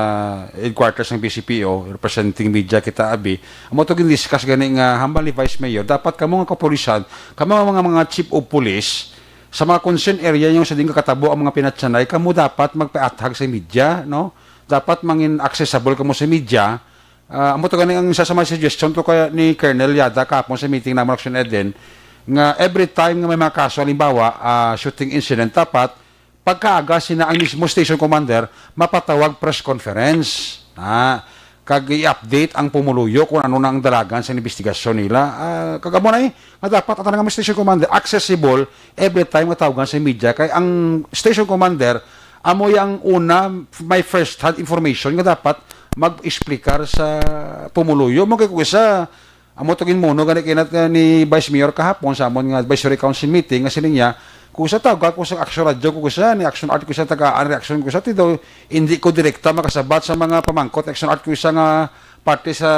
headquarters ng B C P O, representing media kita, abi. Amo to gin-discuss gani nga hambal ni Vice Mayor, dapat kamo nga kapulisan, kamo nga mga, mga chief of police, sa mga concerned area yung sa din kakatabo ang mga pinatsanay, kamo dapat magpaathag sa media, no? Dapat mangin accessible kamo sa media. Ah, amo to gani ang isa sa mga suggestion to kay ni Colonel Yada kahapon sa meeting namon, Action Eden, nga every time nga may mga kaso, halimbawa, ah, shooting incident, dapat pagkaaga sina ang mismo station commander mapatawag press conference, ah, kag i-update ang pumuluyo kung ano na ang dalagan sa investigasyon nila. Ah, kag amo na, eh, nga dapat ang tanang station commander accessible every time nga tawagan sa media, kay ang station commander amo ang una may first hand information nga dapat mag-explicar sa pumuluyo mo. Kay kung isa, amo to ginmuno gani kinat nga ni Vice Mayor kahapon sa amon nga advisory council meeting, nga siling niya, kung sa tawag ko sa Action Radio, kung sa ni Action Art, kung sa tagaan reaction, kung sa ti daw, hindi ko direkta makasabat sa mga pamangkot ni Action Art, kung sa nga parte sa,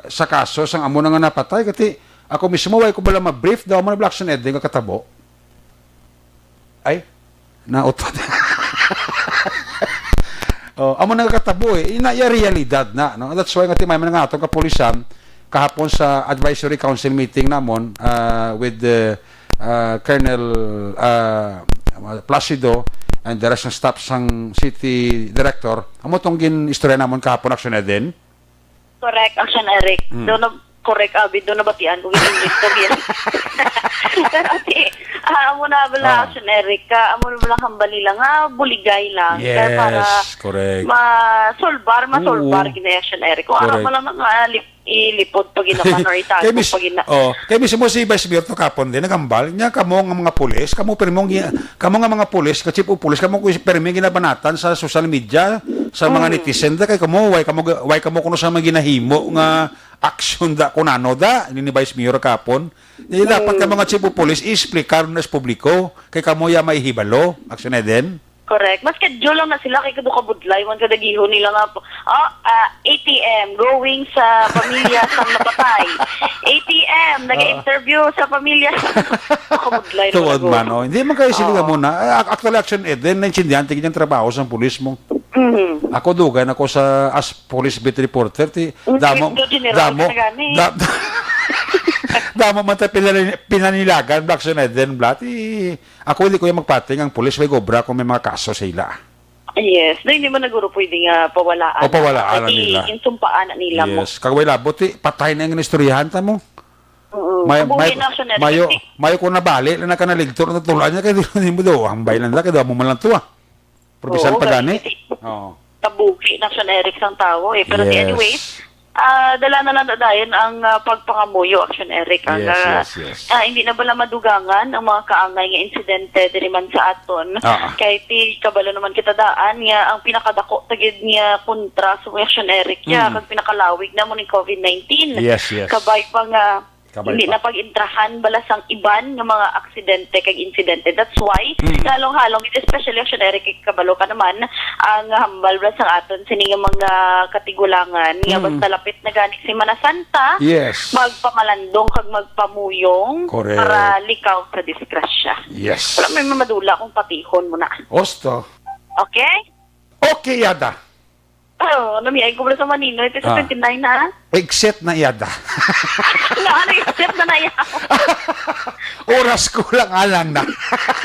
sa kaso sang amo na nga napatay. Kati ako mismo, way ko bala ma-brief daw mo na bala, Action Eden, nga katabo. Ay, nautod. Oh, amo na nga katabo, eh. Ina iya realidad na, no? That's why nga ti may mga atong kapulisan kahapon sa advisory council meeting namon, ah, with the, ah, Colonel, ah, Placido and the rest ng staff sang city director. Amo tong gin-istorya namon kahapon, Action Eden. Correct, Action Eric. Mm. Doon na, correct, Abi, doon nabatian ko yung English ko, yes. Pero ti, ah, amo na bala, Ah. Action Eric, ka, amo na bala hambal nila nga buligay lang. Kaya para Yes, correct. ma-solbar, ma-solbar Oo. gina Action Eric. Kung ara Correct. mo lang nga, ah, lip-, ilipod pa ginaman or itago Kay mis-, pa gina- oh, kay mismo si Vice Mayor to kapon din, nagambal niya, kamo nga mga pulis, kamo pirmong gi-, kamo nga mga pulis, ka chief of police, kamo ko pirmi ginabanatan sa social media, sa mga Mm. netizen, da, kay kamo, why kamo ga-, why kamo kuno sa mga ginahimo nga aksyon da, kunano da, ni, ni Vice Mayor kapon. Di dapat Mm. ka mga chief of police, i-explicar na sa publiko, kay kamo ya may hibalo, Action Eden. Correct. Mas kadyo lang na sila kay kadto kabudlay man kadagihon nila nga, ah, ah, A T M going sa pamilya sang napatay. A T M nag-interview sa pamilya sang kabudlay na Tuod man, oh. Hindi man kayo sila Oo. muna. Ah, actually, Action Eden, naintindihan tigil yung trabaho sa pulis mo. Mhm. Ako, dugay na ko sa, as police beat reporter, ti, Ang damo, Inspector General damo, ka gani. da-, damo man tayo pinani-, pinanilagan, Action Eden, bla, ti, ako hindi ko yung magpating ang pulis, may gobra kung may mga kaso sa ila. Yes. Na hindi man naguro pwede nga pawalaan O pawalaan na na nila. Insumpaan na nila mo. Yes. Kag way labot, ti, patay na yung inistoryahan ta mo. Oo. May, Ang buhay may, na siya na mayo, rin. mayo kung nabali na nakanaligto na tulaan niya, kaya di, di mo daw, hambay lang na, kaya daw mo man lang to, ah. Probisan Oo, pa gani? gani. Oo. Kabuhi na siya na Eric sang tao, eh. Pero di, Yes. anyway, ah, dala na lang na dayon ang, ah, pagpangamuyo, Action Eric, ang, Yes, ah, yes, yes. ah, hindi na bala madugangan ang mga kaangay nga insidente diri man sa aton. Ah. Kay ti kabalo naman kita daan nga ang pinakadako ta gid nga kontra sa Action Eric ya, Mm. kag pinakalawig na mo ning covid nineteen. Yes, yes. Kabay pa nga Kabay hindi pa. Na pag-intrahan bala sang iban nga mga aksidente kag insidente. That's why, mm, halong-halong, especially, Action Eric, kay kabalo ka naman, ang hambal bala sang aton sini nga mga katigulangan, nga, mm, basta lapit na gani Semana Santa, yes, magpamalandong kag magpamuyong, correct, para likaw sa disgrasya. Yes. Wala may mamadula kung patihon mo na. Osto. Okay? Okay, yada. Oh, namiay ko sa Manila. Ito sa, ah, twenty-nine, ha? Exit na yada. Na, ano, exit na na yan? Oras ko lang alang na.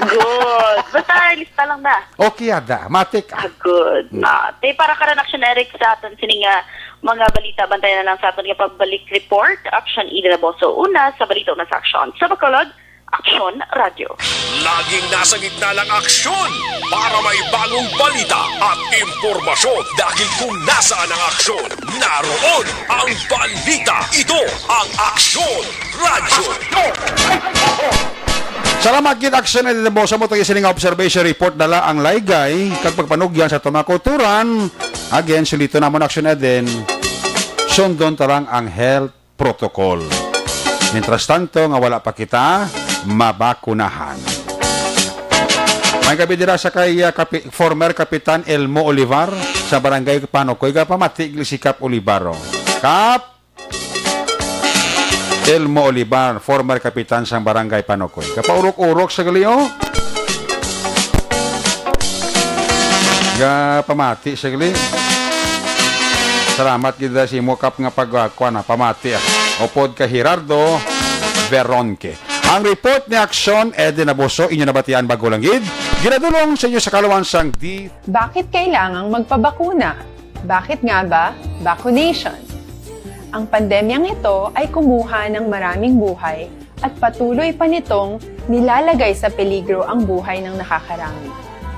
Good. Basta, lista lang na. Okay, yada. Matik, ah. Ah, good. Hmm. Ah, te, para ka rin, Action Eric, sa aton sini nga mga balita, bantayan na lang sa aton nga pagbalik report. Action, Ida Naboso. Una, sa balita, una sa action. Sa Bacolod, Aksyon Radyo. Laging nasa gitna ng aksyon para may bagong balita at impormasyon. Dahil kung nasaan ang aksyon, naroon ang balita. Ito ang Aksyon Radyo. Salamat gid, Aksyon Radyo. Sa mo to, sining observation report, dala ang laygay kag pagpanugyan sa tumakuturan. Again, sulito namon, Aksyon Eden. Sundon ta lang ang health protocol. Mientras tanto nga wala pa kita mabakunahan. May gabi dira sa kay, ah, kapi-, former Kapitan Elmo Olivar sa Barangay Panokoy. Kapamati gid si Kap Olivar, oh. Kap Elmo Olivar, former kapitan sang Barangay Panokoy. Kapaurok-urok sa gali, oh. Ga pamati sa gali. Salamat gid sa imo, Kap, nga pag, ah, kuwan, ah, pamati, ah. Upod kay Gerardo Veronque. Ang report ni Aksyon Eden Abuso, inyo nabatian bag-o lang gid. Ginadulong sa inyo sa kaluan sang D. Bakit kailangang magpabakuna? Bakit nga ba? Vaccination. Ang pandemyang ito ay kumuha ng maraming buhay at patuloy pa nitong nilalagay sa peligro ang buhay ng nakakarami.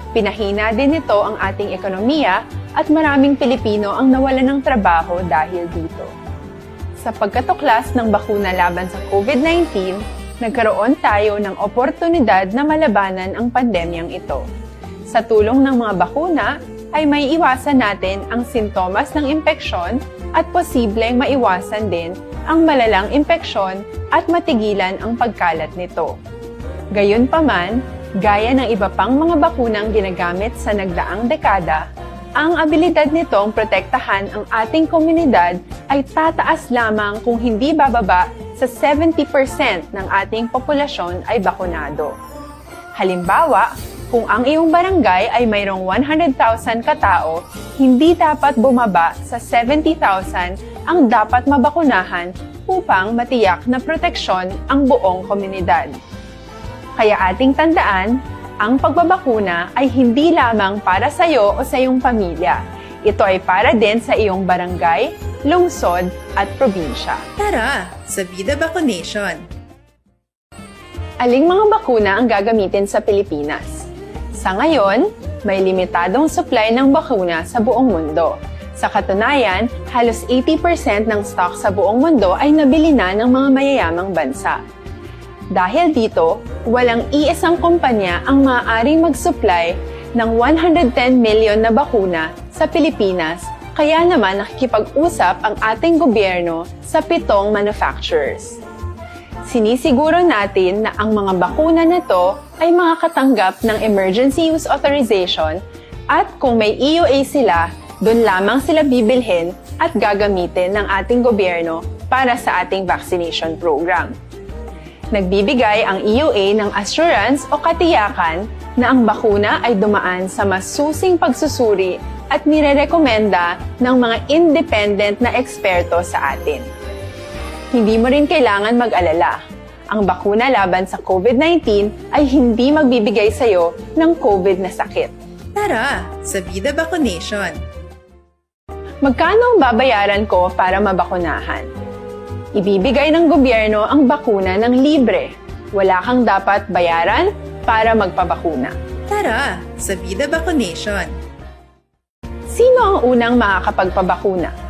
Pinahina din nito ang ating ekonomiya at maraming Pilipino ang nawalan ng trabaho dahil dito. Sa pagkatuklas ng bakuna laban sa COVID nineteen, nagkaroon tayo ng oportunidad na malabanan ang pandemyang ito. Sa tulong ng mga bakuna, ay maiiwasan natin ang sintomas ng impeksyon at posibleng maiwasan din ang malalang impeksyon at matigilan ang pagkalat nito. Gayunpaman, gaya ng iba pang mga bakunang ginagamit sa nagdaang dekada, ang abilidad nitong protektahan ang ating komunidad ay tataas lamang kung hindi bababa sa seventy percent ng ating populasyon ay bakunado. Halimbawa, kung ang iyong barangay ay mayroong one hundred thousand ka tawo, hindi dapat bumaba sa seventy thousand ang dapat mabakunahan upang matiyak na proteksyon ang buong komunidad. Kaya ating tandaan, ang pagbabakuna ay hindi lamang para sa iyo o sa iyong pamilya. Ito ay para din sa iyong barangay, lungsod, at probinsya. Tara, sa Vida Vaccination! Aling mga bakuna ang gagamitin sa Pilipinas? Sa ngayon, may limitadong supply ng bakuna sa buong mundo. Sa katunayan, halos eighty percent ng stock sa buong mundo ay nabili na ng mga mayayamang bansa. Dahil dito, walang iisang kumpanya ang maaaring mag-supply ng one hundred ten million na bakuna sa Pilipinas, kaya naman nakikipag-usap ang ating gobyerno sa pitong manufacturers. Sinisiguro natin na ang mga bakuna na to ay makakatanggap ng emergency use authorization at kung may E U A sila, doon lamang sila bibilhin at gagamitin ng ating gobyerno para sa ating vaccination program. Nagbibigay ang E U A ng assurance o katiyakan na ang bakuna ay dumaan sa masusing pagsusuri at nirerekomenda ng mga independent na eksperto sa atin. Hindi mo rin kailangan mag-alala. Ang bakuna laban sa COVID nineteen ay hindi magbibigay sa iyo ng COVID na sakit. Tara, sa Vida Vaccination! Magkano ang babayaran ko para mabakunahan? Ibibigay ng gobyerno ang bakuna ng libre. Wala kang dapat bayaran para magpabakuna. Tara, sa Vida Vaccination! Sino ang unang makakapagpabakuna?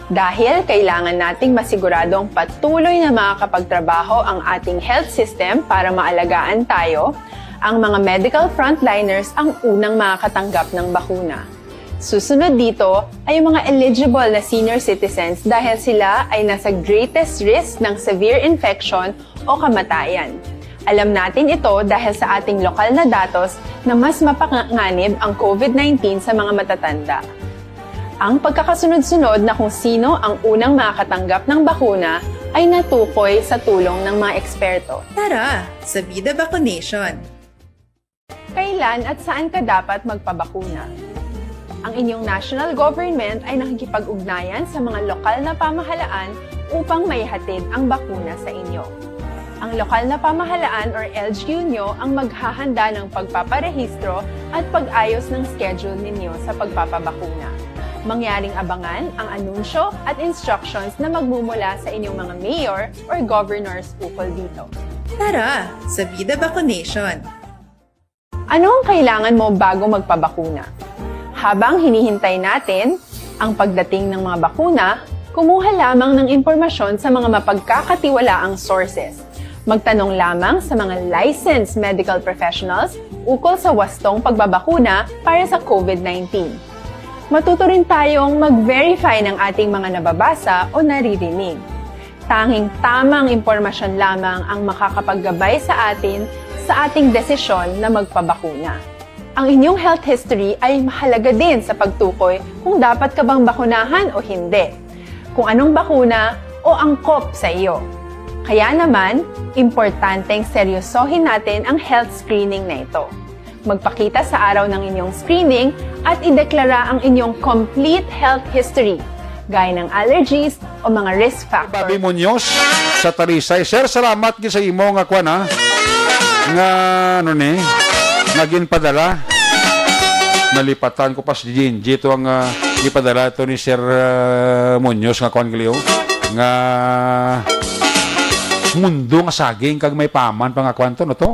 Dahil kailangan nating masiguradong patuloy na makakapagtrabaho ang ating health system para maalagaan tayo, ang mga medical frontliners ang unang makakatanggap ng bakuna. Susunod dito ay yung mga eligible na senior citizens dahil sila ay nasa greatest risk ng severe infection o kamatayan. Alam natin ito dahil sa ating lokal na datos na mas mapanganib ang COVID nineteen sa mga matatanda. Ang pagkakasunod-sunod na kung sino ang unang makakatanggap ng bakuna ay natukoy sa tulong ng mga eksperto. Tara sa Vida Vaccination! Kailan at saan ka dapat magpabakuna? Ang inyong national government ay nakikipag-ugnayan sa mga lokal na pamahalaan upang maihatid ang bakuna sa inyo. Ang lokal na pamahalaan or L G U nyo ang maghahanda ng pagpaparehistro at pag-ayos ng schedule ninyo sa pagpapabakuna. Mangyaring abangan ang anunsyo at instructions na magmumula sa inyong mga mayor or governors ukol dito. Tara sa Vida Vaccination! Ano ang kailangan mo bago magpabakuna? Habang hinihintay natin ang pagdating ng mga bakuna, kumuha lamang ng impormasyon sa mga mapagkakatiwalaang sources. Magtanong lamang sa mga licensed medical professionals ukol sa wastong pagbabakuna para sa COVID nineteen. Matuto rin tayong mag-verify ng ating mga nababasa o naririnig. Tanging tamang impormasyon lamang ang makakapaggabay sa atin sa ating desisyon na magpabakuna. Ang inyong health history ay mahalaga din sa pagtukoy kung dapat ka bang bakunahan o hindi, kung anong bakuna o angkop sa iyo. Kaya naman, importanteng seryosohin natin ang health screening na ito. Magpakita sa araw ng inyong screening at ideklara ang inyong complete health history, gaya ng allergies o mga risk factors. Bobby Muñoz sa Talisay. Sir, salamat gid sa imo nga kwan, ha? Nga, ano ni? Nga ginpadala. Nalipatan ko pa si Gingy to ang, ah, gipadala to ni Sir, ah, Muñoz nga kwan, Glio. Nga mundo nga saging kag may paman pa nga kwan to, no to?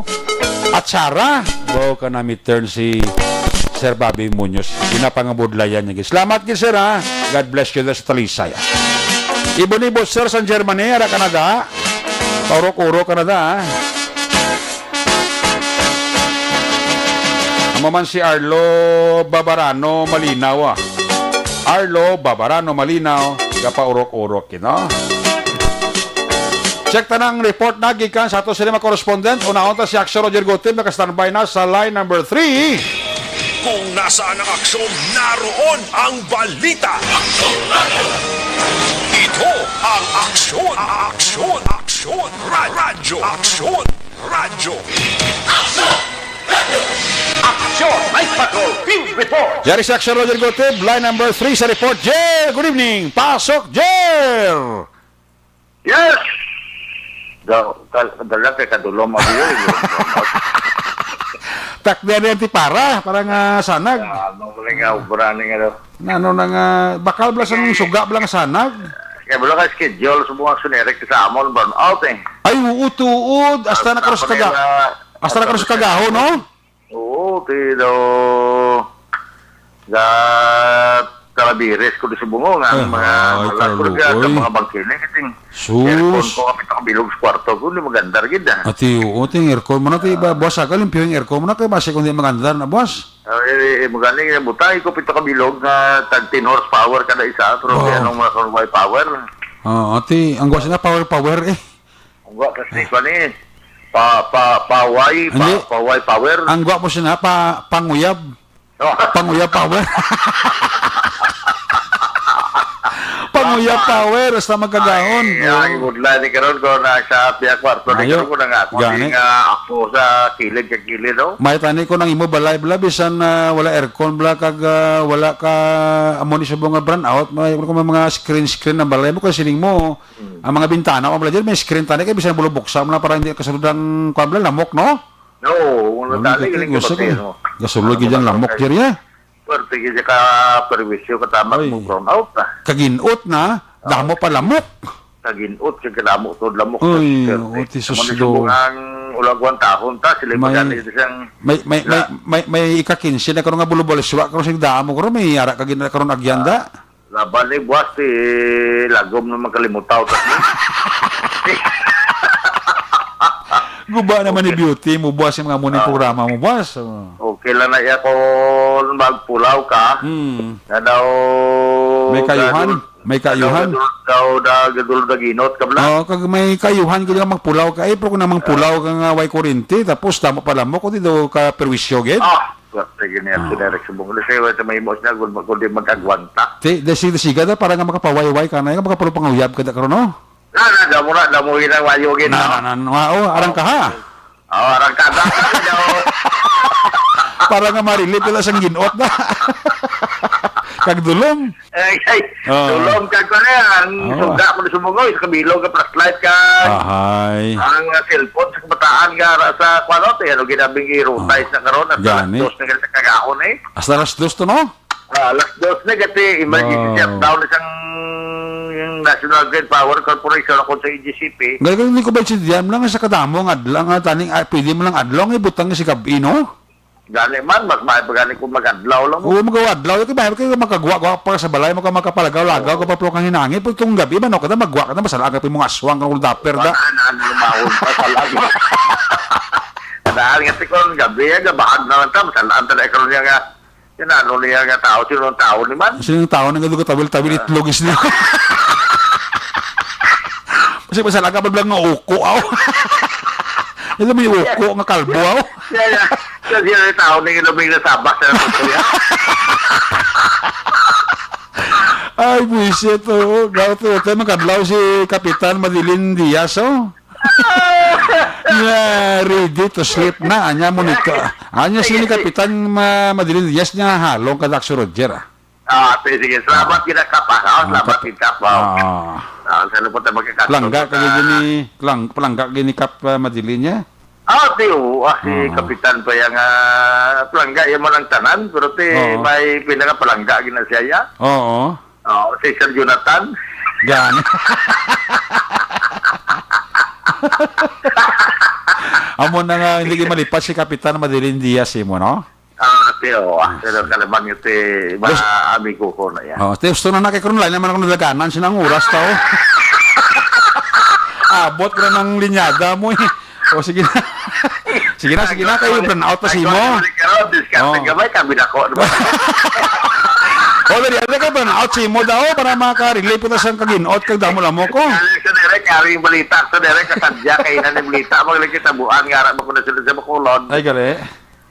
Atsara! Baw ka na turn si Sir Bobby Muñoz. Ginapangabudlayan niya, gid. Salamat gid, sir, ha? God bless you, sa Talisay, ha? Ibon-ibon, sir, sa Germany, ara ka na da. Paurok-urok ka na da, ha? Amo man si Arlo Babarano Malinaw, ah. Arlo Babarano Malinaw, gapaurok-urok, you know? Check ta nang report na gikan sa ato sini mga correspondent. Unahon ta si Aksyon Roger Gutib, naka-standby na sa line number three. Kung nasaan ang aksyon, naroon ang balita. Ito ang Aksyon, Aksyon, Aksyon, Aksyon, Ra-, Radyo, Aksyon, Radyo. Aksyon Night Patrol Field Report. Yari si Aksyon Roger Gutib, line number three sa report. Jer, good evening. Pasok, Jer! Yes! Da-, kal-, dala kay kadulom ako yun. Takda na yung tipara, parang, ah, sanag. Ah, ano mo lang nga, obra ni nga daw. Na, ano na nga, bakal bala sang suga bala nga sanag. Kaya wala ka schedule sa mga sunerik sa amon, burn out eh. Ay, oo, tuod. Hasta na karos kaga-, hasta na karos kagaho, no? Oo, ti daw ga Talabires ko di subong nga ang mga, ay, mga karalo, kurga, ang mga bangkina, kasi sus, aircon ko, kapit ako bilog sa kwarto ko, hindi magandar gid, ah. Ati, oo, ting aircon mo na, ti ba, boss, aga, limpyo yung aircon mo na, kay basi kung di magandar na, boss. Ah, eh, eh, magani, eh, butang ko pito ka bilog nga tag ten horsepower kada isa, pero di, oh, anong mga horsepower? Ah, ati, ang guwas na power, power, eh. Ang gwa kasi pa ni, pa, pa, paway, pa, hindi, paway power. Ang gwa mo siya na, pa, panguyab. Oh. Panguyab power. Panguyab power, hasta magkagahon. Ay, ay, oo, budlay ni karon ko na sa piya kwarto ni karon ko na nga ako, gani, nga ako sa kilid ka kilid, no? May tani ko nang imo balay, bala, bisan, ah, wala aircon, bala, kag, ah, wala ka, amo ni subong nga brownout, may, may mga screen, screen ang balay mo, kay siling mo, ang mga bintana, o, bala, dyan, may screen tani, kay bisan bulubuksa mo na para hindi kasulod ang, kwan, bala, lamok, no? Oo, kung nadali, galing ka pati, no? Gasulod gid ang lamok, Jerry, eh. Pwerte gid ka perwisyo, katamag mo brownout, ah. Kaginot na, damo pa lamok. Kaginot, kay kadamo to lamok. Uy, oo, ti sus, ang ulagwan tahon ta, sila may, magani siyang may, may, may, may, may ika-kinse na karon nga bulubaliswa, karon sig damo, karon may ara ka gina-, karon agyanda. Laban ni buwas ti lagom na magkalimutaw ta. Guba naman ni Beauty mo buwas yung mga muning programa mo buwas. Oh. Kailan na iya kung magpulaw ka, Hmm. nga daw May kayuhan? gadul-, May nga daw kayuhan? gadul-, daw da-, gadul daginot ka bala? Oo, kag may kayuhan gid nga magpulaw ka. Eh, pero kung namang pulaw ka nga way kuryente, tapos tama pala mo, kundi daw ka perwisyo gid. Ah, swerte gid niya Ah. si Derek Subong. Kasi wala sa mahimo siya, kung, kung di mag-agwanta. Ti, desi, desiga da, para nga makapawayway ka na, nga makapulong panguyab ka da karon, no? Na, na, damo na, damo yun ang wayo gid, Na, no? na, na, na, oh, arang ka ha. Oh, arang ka na. Para nga ma-relieve ka lang sang ginot na. Kag dulom. Eh, kay, Oo. dulom ka ko na yan. Oo. Suga mo na sumugoy, sa kabilog ka, flashlight ka. Ahay. Ang, ah, cellphone sa kabataan nga, ra-, sa, kuwan, no, te, ano, ginabing i-routize Oo. na karon, hasta alas Gani. dos na karon sa kagahon, eh. Hasta alas dos to, no? Ah, alas dos na, kasi emergency Wow. shutdown na sang National Grid Power Corporation, ako sa A G C P. Gani, hindi ko ba si Diam lang sa kadamo nga adlaw, nga taning, ah, pwede mo lang adlaw, nga ibutang si gabi, no? Gani man, mas maayo pa gani kung mag-adlaw lang. Oo, mag-adlaw. Kaya ba, kaya makagwa-gwa pa sa balay, maka-, makapalagaw-lagaw Oo. ka pa, pero kang hinangin, pero itong gabi, man, kada magwa ka na, masala ka pa yung mga aswang, kang uldaper, da. Wala na, ano, mahon pa sa lagi. Kadaan nga, si Kon, gabi, eh, gabahag na lang ta, masalaan ta na, ikaw niya nga, Yan, ano niya nga tao, sino ang tao ni man? Sino ang tao na nga tawil-tawil, Ah. itlog is niya? Kasi masala ka pa lang nga uko, aw. Ito may uko nga kalbo, aw. Siya, siya, siya, siya yung tao na yung labing nasabak sa naman niya. Ay, buwisit, oo. Daw to, tayo magkadlaw si Kapitan Madeline Diaz, oh. Yeah, ready to sleep na. Anya mo nito. Anya si ni Kapitan Ma-, Madeline Diaz niya halong ka Daxo Roger, ah. Ah, sige, sige. Salamat, Ah. gid, Kap, ah. Ah, Salamat, Kap. gid, Kap, ah. Ah. Ah, sa lupot na magkakasal Palangga ka ka. gid ni, palang-, palangga ka gid ni Kap, ah, Madeline niya? Ah, di, oo. Ah, si Ah. Kapitan pa yang, ah, palangga, yan mo lang tanan. Pero ti, Oo. may pinakapalangga gid na siya, ya. Oo. Oh, si Sir Jonathan. Gani. Amo na nga, hindi kayo malipas si Kapitan Madeline Diaz, imo, no? Ah, ti, oh, ah, Ah, pero sige. kalaban yun, ti, ba, Gusto amigo ko na yan. Oh, ti, gusto na na kay Kron, lain naman ako nadaganan, sinang oras to. Abot ko na ng linyada mo, eh. O, sige na. Sige na, sige na, kayo, brownout pa si Ay, mo. Ay, karon, discount Oh. ka ba? Kami na ko, ano ba? O, dali, ano ka, brownout si mo daw, para maka-relate po na sa kaginot, kag damo lang mo ko. Kali sa direk, kari yung balita sa direk, kasadya, kainan yung balita, magaling kita buan, nga, ara, mo ko na sila sa Bacolod. Ay, gali.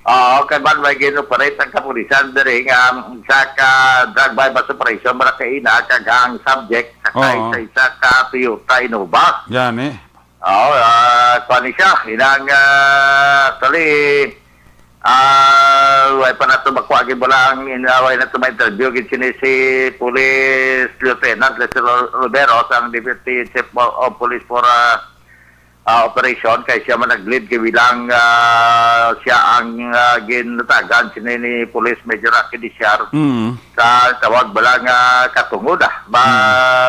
Oo, kay ban may gin-operate ang kapulisan diri nga sa ka drug buy-bust operation, malakaina, kag ang subject, sakay Oo. sa isa ka Toyota Innova. Yan, eh. Oo, ah, kuwan ni siya. Inang, ah, actually, ah, way pa nato makuha gid wala ang inaway nato ma-interview gid sini si Police Lieutenant Lester Ro-, Roberos, ang Deputy Chief of, of Police for, ah, ah, operation kay siya man nag-lead kay bilang, ah, siya ang, ah, ginatagan sini ni Police Major Rocky Diciar Mm. sa tawag bala nga katungod, ah, ba,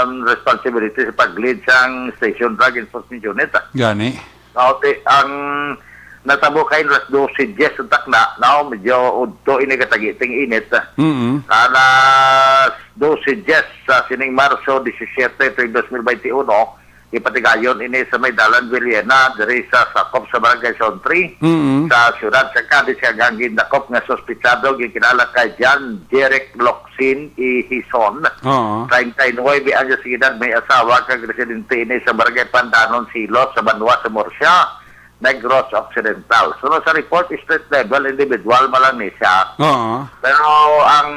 Mm. responsibility sa pag-lead sang Station Drug Enforcement Unit, ah. Gani. Mao ti ang natabo kay alas dose diyes ang takna, no? Medyo udto ini katagi ting init. Mm. Alas dose diyes sa sining Marso disisiete, tuig dos mil bente uno, ipatigayon ini sa may Dalan Villena, diri sa sakop sa Barangay Zone three, Mm. sa siyudad sa Cadiz, kag ang gindakop nga suspitsado ginkilala kay John Jeric Locsin Ihison. Oo. Treinta y nuebe anyos de edad, may asawa, kag residente ini sa Barangay Pandanon, Silos, sa Banwa sa Murcia, Negros Occidental. Sunod sa report, street level individual man lang ni siya. Oo. Pero ang,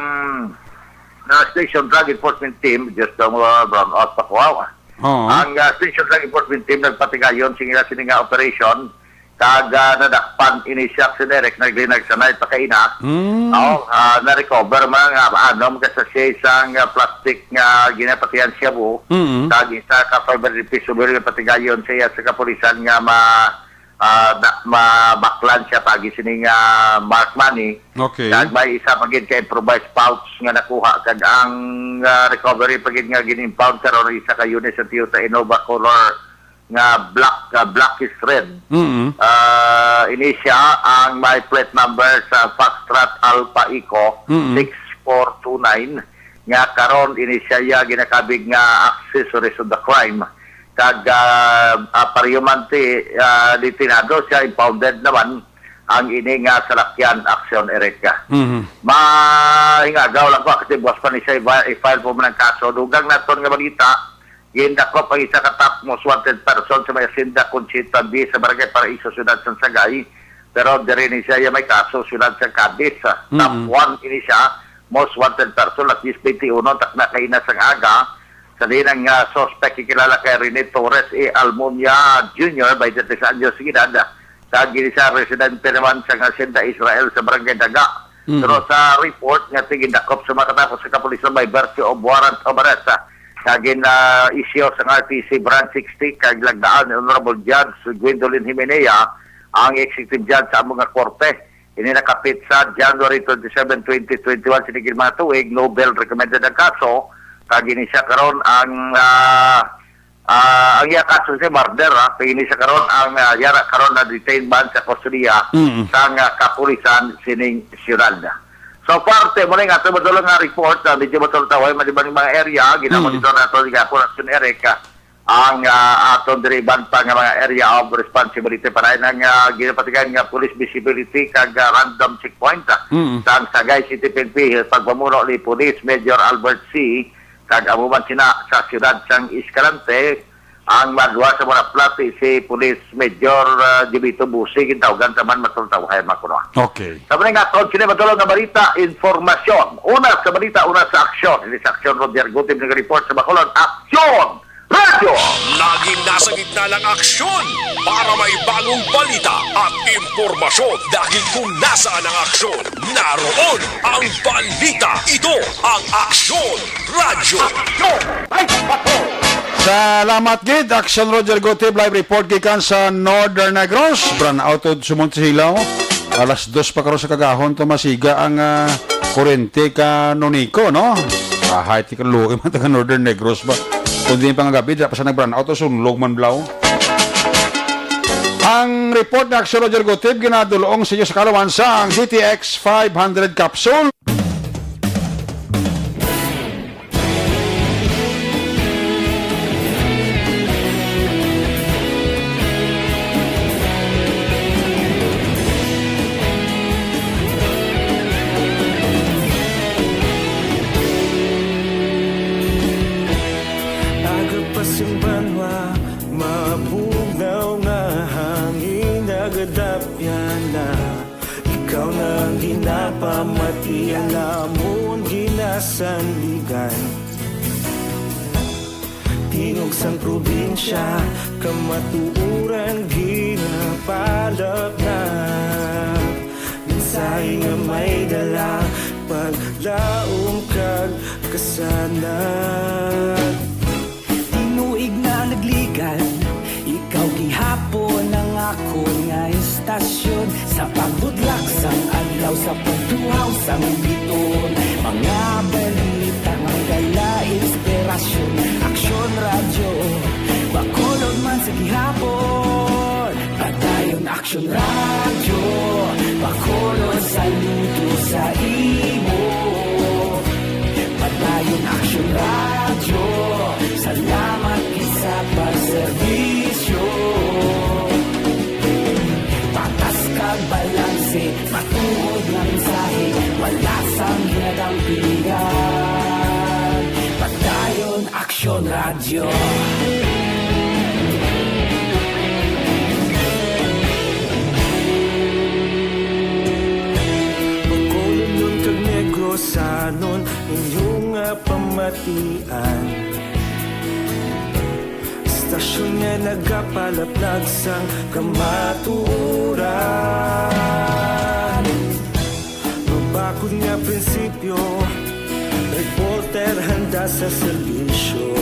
uh, Station Drug Enforcement Team, just ang, uh, brown out pa ko, ah. Oo. Ang, uh, Station Drug Enforcement Team nagpatigayon sing ila sini nga operation, kag, uh, nadakpan ini siya si Derek, naglinag sa night pakaina. Hmm. Oo, uh, na-recover man nga anom ka sachet sang, uh, plastic nga ginapatihan shabu, Mm. kag isa ka five hundred peso bill nga patigayon sa iya sa kapulisan nga ma-, ah, da-, mabaklan siya pagi sining, ah, marked money. Okay. Kag may isa pa gid ka improvised pouch nga nakuha, kag ang, ah, recovery pa gid nga gin-impound karon isa ka unit sa Toyota Innova color nga black, ah, black is red. Mm-mm. Ah, ini siya ang may plate number sa Foxtrot Alpha Echo Mm-mm. six four two nine, nga karon ini siya ya ginakabig nga accessories of the crime. Kag, ah, ah, pareho man ti, ah, detenado siya, impounded naman, ang ini nga salakyan, Aksyon, Eric. Mhm. Mahingagaw lang ko, kasi buwas pa ni siya i-, i-file po man ang kaso. Dugang naton nga balita, gindakop ang isa ka top most wanted person sa may Hacienda Conchita B sa Barangay Paraiso, Siyudad sang Sagay. Pero diri ni siya may kaso, Siyudad sang Cadiz. Top Mm. one ini siya, most wanted person, alas diyes bente uno, takna kaina sang aga. Sa diin ang, ah, suspect, gikilala kay Rene Torres A. Almunia Junior, twenty-three anyos sa edad. Kag ini siya residente naman sa Hacienda Israel sa Barangay Daga. Mm. Pero sa report nga gindakop sa mga katapo sa kapulisan by virtue of warrant of arrest, ah, nga gin-issue sang R T C Branch sixty kag lagdaan ni Honorable Judge Gwendolyn Jimenea, ang executive judge sa amo nga korte. Ini nakapit sa January twenty-seven, twenty twenty-one, sini gid mga tuig, no bail recommended ang kaso, kag ini siya karon ang, ah, ah, ang iya kaso si murder, ah, kag ini siya karon ang, ah, yara karon na detain man sa kustodiya Mm. sang, ah, kapulisan sining siyudad. So, parte mo na nga, ito madulong nga report, ah, medyo matultaway, maliban yung mga area, Mm. ginamonitor nato, gihapon, Aksyon, Eric, ah, ang, ah, aton diri iban pa nga mga area of responsibility para nang, ah, ginapatigan nga police visibility kag, ah, random checkpoint, ah, Mm. sa Sagay City P N P, pagpamuno ni Police Major Albert C. Kag amo man sina sa siyudad sang Escalante, ang madwa sa mga plati si Police Major, ah, Jubito Busi, gintawgan taman matultaw hay makuno. Okay. Sa mga nga, kung sino matulog nga balita, informasyon. Una sa balita, una sa aksyon. Ini sa aksyon, Roger Gutib nag-report sa Bacolod. Aksyon! Radyo! Laging nasa gitna ng aksyon para may bagong balita at impormasyon. Dahil kung nasaan ang aksyon, naroon ang balita. Ito ang Aksyon Radyo. Salamat gid, Aksyon Roger Gutib, live report gikan sa Northern Negros. Brownout to sumon sa Silaw. Alas dos pa karon sa kagahon to masiga ang, ah, kurente ka Nonico, no? Ahay, ti kaluoy man taga Northern Negros ba? Kung di pa nga gabi, di pa sa nag-brownout to sunlog man blaw. Ang report ni Aksyon Roger Gutib ginadulong sa inyo sa kalawan sang D T X five hundred capsule. Aga pa sing banwa, mabugnaw nga hangin nagadapyan na. Ikaw na ang ginapamati, alamon ginasandigan. Tingog sang probinsya, kamatuoran ginapalapnag. Mensahe nga may dala, paglaom kag kasanag. Tinuig na nagligan, ikaw gihapon ang akon nga estasyon. Sa pagbudlak sang adlaw, sa pagtuhaw sang bituon, mga balita nga dala inspirasyon. Aksyon Radyo, Bacolod man sa gihapon. Padayon Aksyon Radyo, Bacolod saludo sa imo. Padayon Aksyon Radyo, salamat gid sa pagserbisyo. Patas kag balanse, matuod nga mensahe, wala sang ginadampigan. Padayon Aksyon Radyo. Bacolodnon kag Negrosanon, inyo nga pamatian. Estasyon nga nagapalaplag sang kamatuoran. Mabakod nga prinsipyo, reporter handa sa serbisyo.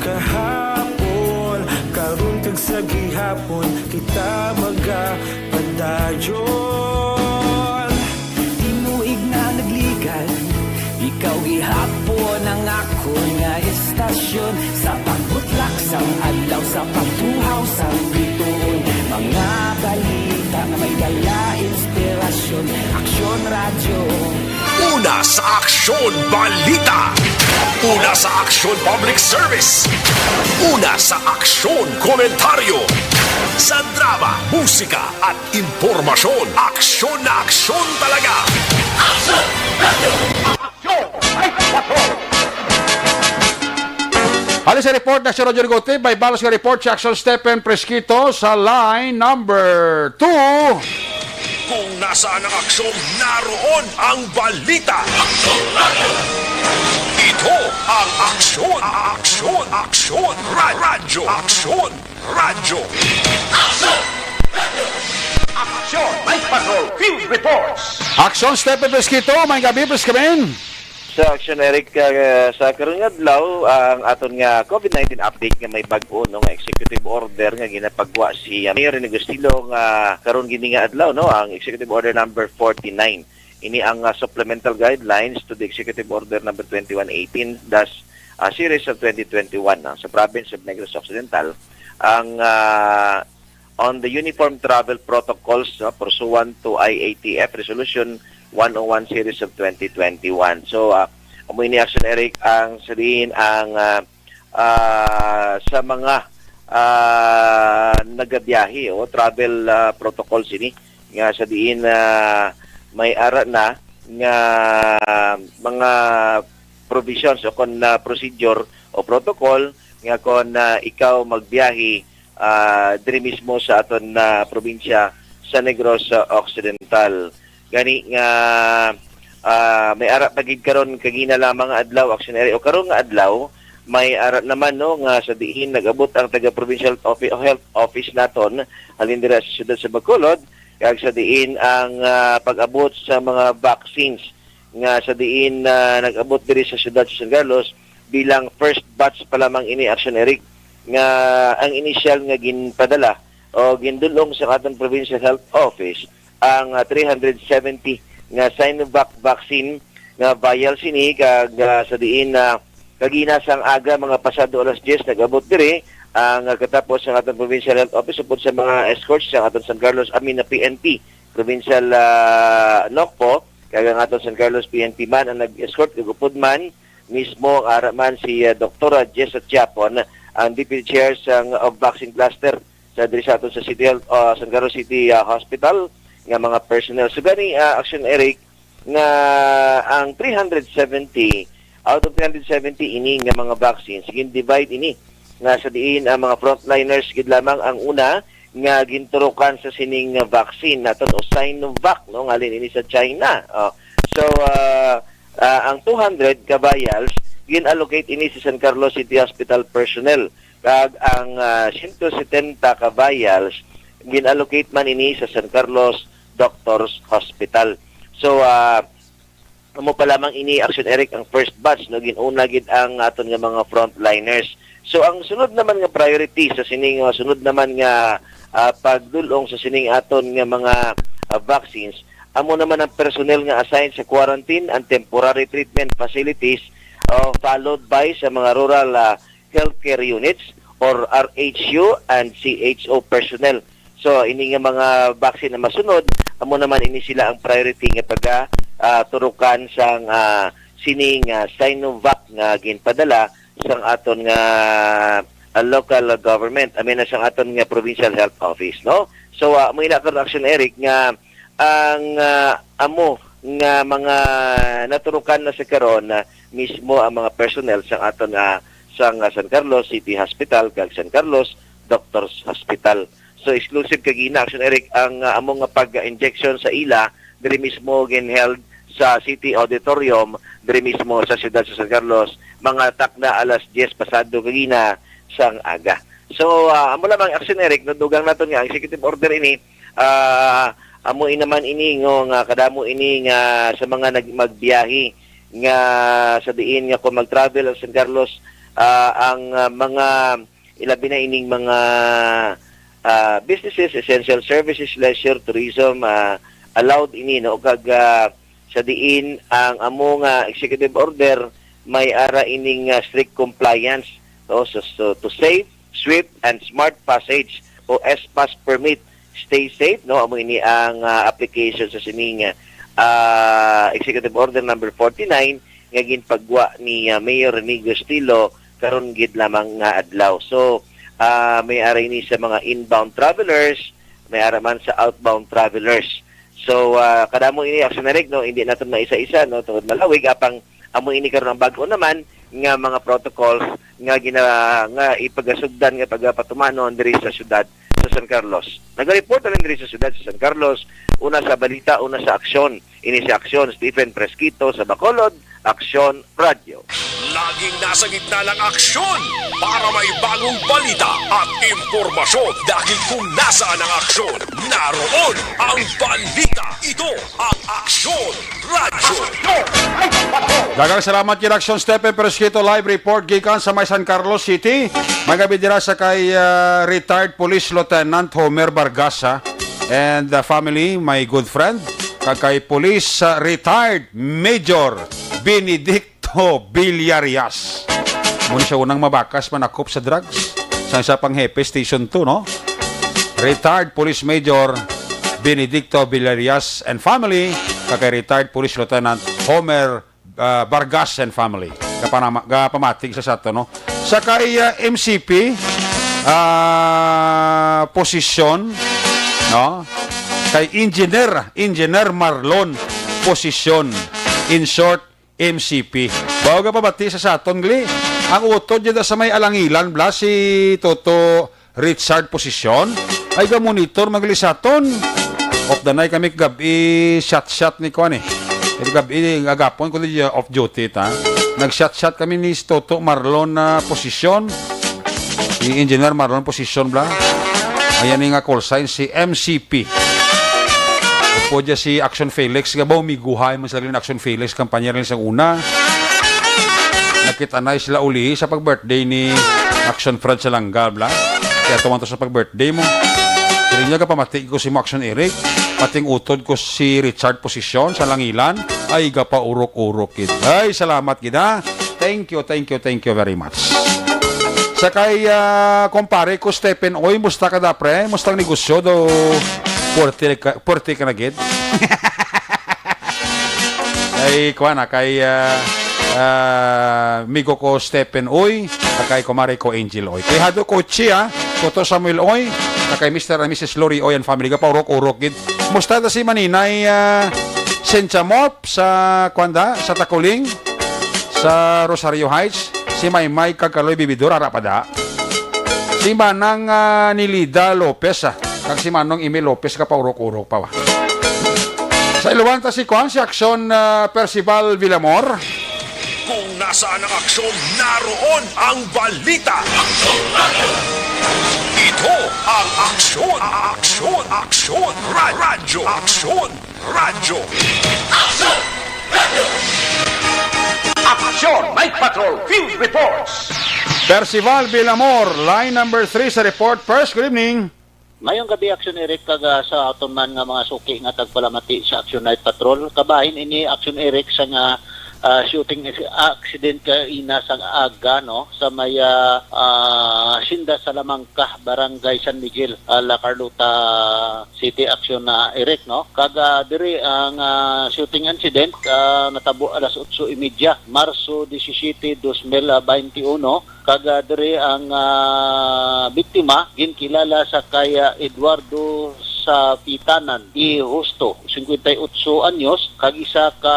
Kahapon, karon kag sa gihapon, kita magapadayon. Tinuig na nagligan, ikaw gihapon ang akon nga estasyon. Sa pagbutlak sang adlaw, sa pagtuhaw sang bituon, mga balita nga may dala inspirasyon. Aksyon Radyo. Una sa Aksyon Balita. Una sa Aksyon Public Service. Una sa Aksyon Komentaryo. Sa drama, musika at impormasyon, aksyon na aksyon talaga. Hali sa report na si Roger Gutib, may balos nga report si Action Stephen Presquito sa line number two. Kung nasaan ang aksyon, naroon ang balita. Ito ang Aksyon, Aksyon, Aksyon, Ra- Radyo, Aksyon, Radyo. Aksyon! Action! Night Patrol Field Reports! Action, Stephen Presquito, may gabi, please come in. Sa Action, Eric, uh, sa karong adlaw, ang aton nga COVID nineteen update nga may bag-o, no, nga executive order nga ginapagwa si, uh, Mayor Rene Gustilo nga karon gini nga adlaw, no, ang executive order number forty-nine. Ini ang, uh, supplemental guidelines to the executive order number twenty-one eighteen dash, uh, series of twenty twenty-one, no, sa province of Negros Occidental, ang, uh, on the uniform travel protocols, no, pursuant to I A T F Resolution one oh one series of twenty twenty-one. So, ah, amo ini, Action Eric, ang sa diin ang, ah, ah, sa mga, ah, nagabiyahe o travel, ah, protocols ini nga sa diin, ah, may ara na nga mga provisions o kon, ah, procedure o protocol nga kon, ah, ikaw magbiyahe, ah, diri mismo sa aton, ah, probinsya sa Negros, ah, Occidental. Gani nga, ah, may ara pa gid karon kagina lamang nga adlaw, Action Area, o karon nga adlaw, may ara naman, no, nga sa diin nag-abot ang taga Provincial Offi-, Health Office naton halin dira sa siyudad sa Bacolod, kag sa diin ang, ah, pag-abot sa mga vaccines nga sa diin, ah, nag-abot diri sa siyudad sa San Carlos bilang first batch pa lamang ini, Action Eric, nga ang initial nga ginpadala o gindulong sa aton Provincial Health Office ang, ah, three hundred seventy nga Sinovac vaccine nga vials ini, kag, ah, sa diin na kagina sang aga, mga pasado alas diyes, nag-abot diri ang, ah, katapos sang aton Provincial Health Office upod sa mga escorts sang aton San Carlos, I mean, na P N P, Provincial, ah, NOCPO, kag ang aton San Carlos P N P man ang nag-escort, kag upod man mismo ang ara man si, ah, Doktora Jessa Chiapon, ang Deputy Chair sang, ah, Vaccine Cluster sa diri sa aton sa City Health, ah, San Carlos City, ah, Hospital nga mga personnel. So gani, ah, Action Eric, nga ang three hundred seventy, out of three hundred seventy ini nga mga vaccines, gin-divide ini nga sa diin ang mga frontliners gid lamang ang una nga ginturukan sa sining vaccine naton o Sinovac, no, nga halin ini sa China. Oh. So, ah, ah, ang two hundred ka vials gin-allocate ini sa San Carlos City Hospital personnel, kag ang, ah, siyento setenta ka vials gin-allocate man ini sa San Carlos Doctors Hospital. So, ah, amo pa lamang ini, Action Eric, ang first batch, no? Gin-una gid ang aton nga mga frontliners. So, ang sunod naman nga priority sa sining, uh, sunod naman nga, ah, pagdul-ong sa sining aton nga mga, ah, vaccines, amo naman ang personnel nga assigned sa quarantine and temporary treatment facilities, uh, followed by sa mga rural, ah, healthcare units or R H U and C H O personnel. So, ini nga mga vaccine na masunod, amo naman ini sila ang priority nga paga, ah, turukan sang, ah, sining, ah, Sinovac nga ginpadala sang aton nga, ah, local government, I mean, sang aton nga provincial health office, no? So, ah, amo ina karon, Action Eric, nga ang, ah, amo nga mga naturukan na sa karon, ah, mismo ang mga personnel sang aton, ah, sang, ah, San Carlos City Hospital kag San Carlos Doctors Hospital. So, exclusive kagina, Action Eric, ang, ah, amo nga pag-injection sa ila diri mismo gin-held sa City Auditorium diri mismo sa siyudad sa San Carlos, mga takna alas diyes pasado kagina sang aga. So, ah, amo lamang, Action Eric, no, dugang naton nga ang executive order ini, ah, amo in naman ini nga, nga kadamo ini nga sa mga nag-, magbiyahe nga sa diin nga kung mag-travel ang San Carlos, ah, ang, ah, mga ilabi na ining mga, ah, businesses, essential services, leisure, tourism, ah, allowed ini, no? Kag, ah, sa diin ang amo nga executive order may ara ining, ah, strict compliance, no? So, so, to safe, swift, and smart passage o S-PASS permit. Stay safe, no? Amo ini ang, ah, application sa sining, ah, executive order number forty-nine nga ginpagwa ni, ah, Mayor Rene Gustilo karon gid lamang nga adlaw. So, Ah, may ara ini sa mga inbound travelers, may ara man sa outbound travelers. So, ah, kadamo ini, Aksyon Eric, no, hindi naton maisa-isa, no, tungod malawig, apang amo ini karon ang bag-o naman nga mga protocols nga gina-, nga ipagasugdan, nga pagapatumanon diri sa siyudad sa San Carlos. Nagareport na lang diri sa siyudad sa San Carlos, una sa balita, una sa aksyon. Ini si Aksyon Stephen Fresquito sa Bacolod, Aksyon Radyo. Laging nasa gitna ng aksyon para may bagong balita at impormasyon, dahil kung nasaan ang aksyon, naroon ang balita. Ito ang Aksyon Radyo. Daghang salamat kay Aksyon Stephen Fresquito, live report gikan sa may San Carlos City. May gabi dira sa kay, ah, retired Police Lieutenant Homer Vargas, ha, and the family, my good friend, kag kay Police, ah, retired Major Benedicto Villarias. Muna siya unang mabakas manakop sa drugs. Sang sa pang hepe, Station two, no? Retired Police Major Benedicto Villarias and family, kag kay retired Police Lieutenant Homer, ah, Vargas and family. Kapanama-, kapamatig sa sato, no? Sa kay, ah, M C P, ah, posisyon, no? Kay Engineer, Engineer Marlon, posisyon. In short, M C P. Bawo ka pabati sa saton, gali. Ang utod dyan sa may Alangilan, bla, si Toto Richard posisyon. Ay, ga-monitor, magli saton. Off the night kami kagabi, shot-shot ni kuan eh. Kagabi, agapon ko di off duty ta. Nag-shot-shot kami ni Toto Marlon na posisyon. Si Engineer Marlon posisyon, bla. Ayan nga call sign, si M C P. Upo dya si Action Felix. Nga ba, umiguhay man sila ni Action Felix, kampanya rin sa una. Nakita na sila uli sa pag-birthday ni Action Fred sa Langga, bla. Kaya tuwan to sa pag-birthday mo. Siling niya, kapamati ko si mo, Action Eric. Pating utod ko si Richard posisyon sa Langilan. Ay, gapaurok-urok, kid. Ay, salamat, gid, ha. Thank you, thank you, thank you very much. Sa kay, ah, kumpare ko, Stephen, oy, musta ka, dapre? Musta ang negosyo do? Puwerte ka, puwerte ka na gid. Ay, kuha na, kay, ah, ah, migo ko, Stephen, oy, kag kay kumare ko, Angel, oy. Kay Hado Kochi, ah, Toto Samuel, oy, kag kay Mister and Missus Lori, oy, and family, gapaurok-urok gid. Musta ta si Maninay, ah, Sencha Mop sa, kuwan da, sa Takuling? Sa Rosario Heights, si Maymay kag Kaloy Bibidor, ara pa da. Si Manang, ah, Nilida Lopez, ah, kag si Manong Emil Lopez, kapaurok-urok pa, wa. Sa iluwan ta si kuan, si Aksyon, ah, Percival Villamor. Kung nasaan ang aksyon, naroon ang balita. Ito ang Aksyon, Aksyon, Aksyon, Ra-, Radyo, Aksyon. Radyo. Action Night Patrol Field Reports. Percival Villamor, line number three sa report. First, good evening. Mayong gabi, Action Eric, kag, ah, sa aton man nga mga suki nga tagpalamati sa Action Night Patrol. Kabahin ini, Action Eric, sa nga, ah, shooting accident kaina sa aga, no, sa may, ah, ah, Hacienda Salamanca, Barangay San Miguel, ah, La Carlota City, Action na Eric, no? Kag, ah, diri ang, ah, shooting incident, ah, natabo alas otso y media, Marso disisiete, dos mil veintiuno. Kag, ah, diri ang, ah, biktima ginkilala sa kay, ah, Eduardo sa Pitanan, I Justo, cincuenta y ocho anyos, kag isa ka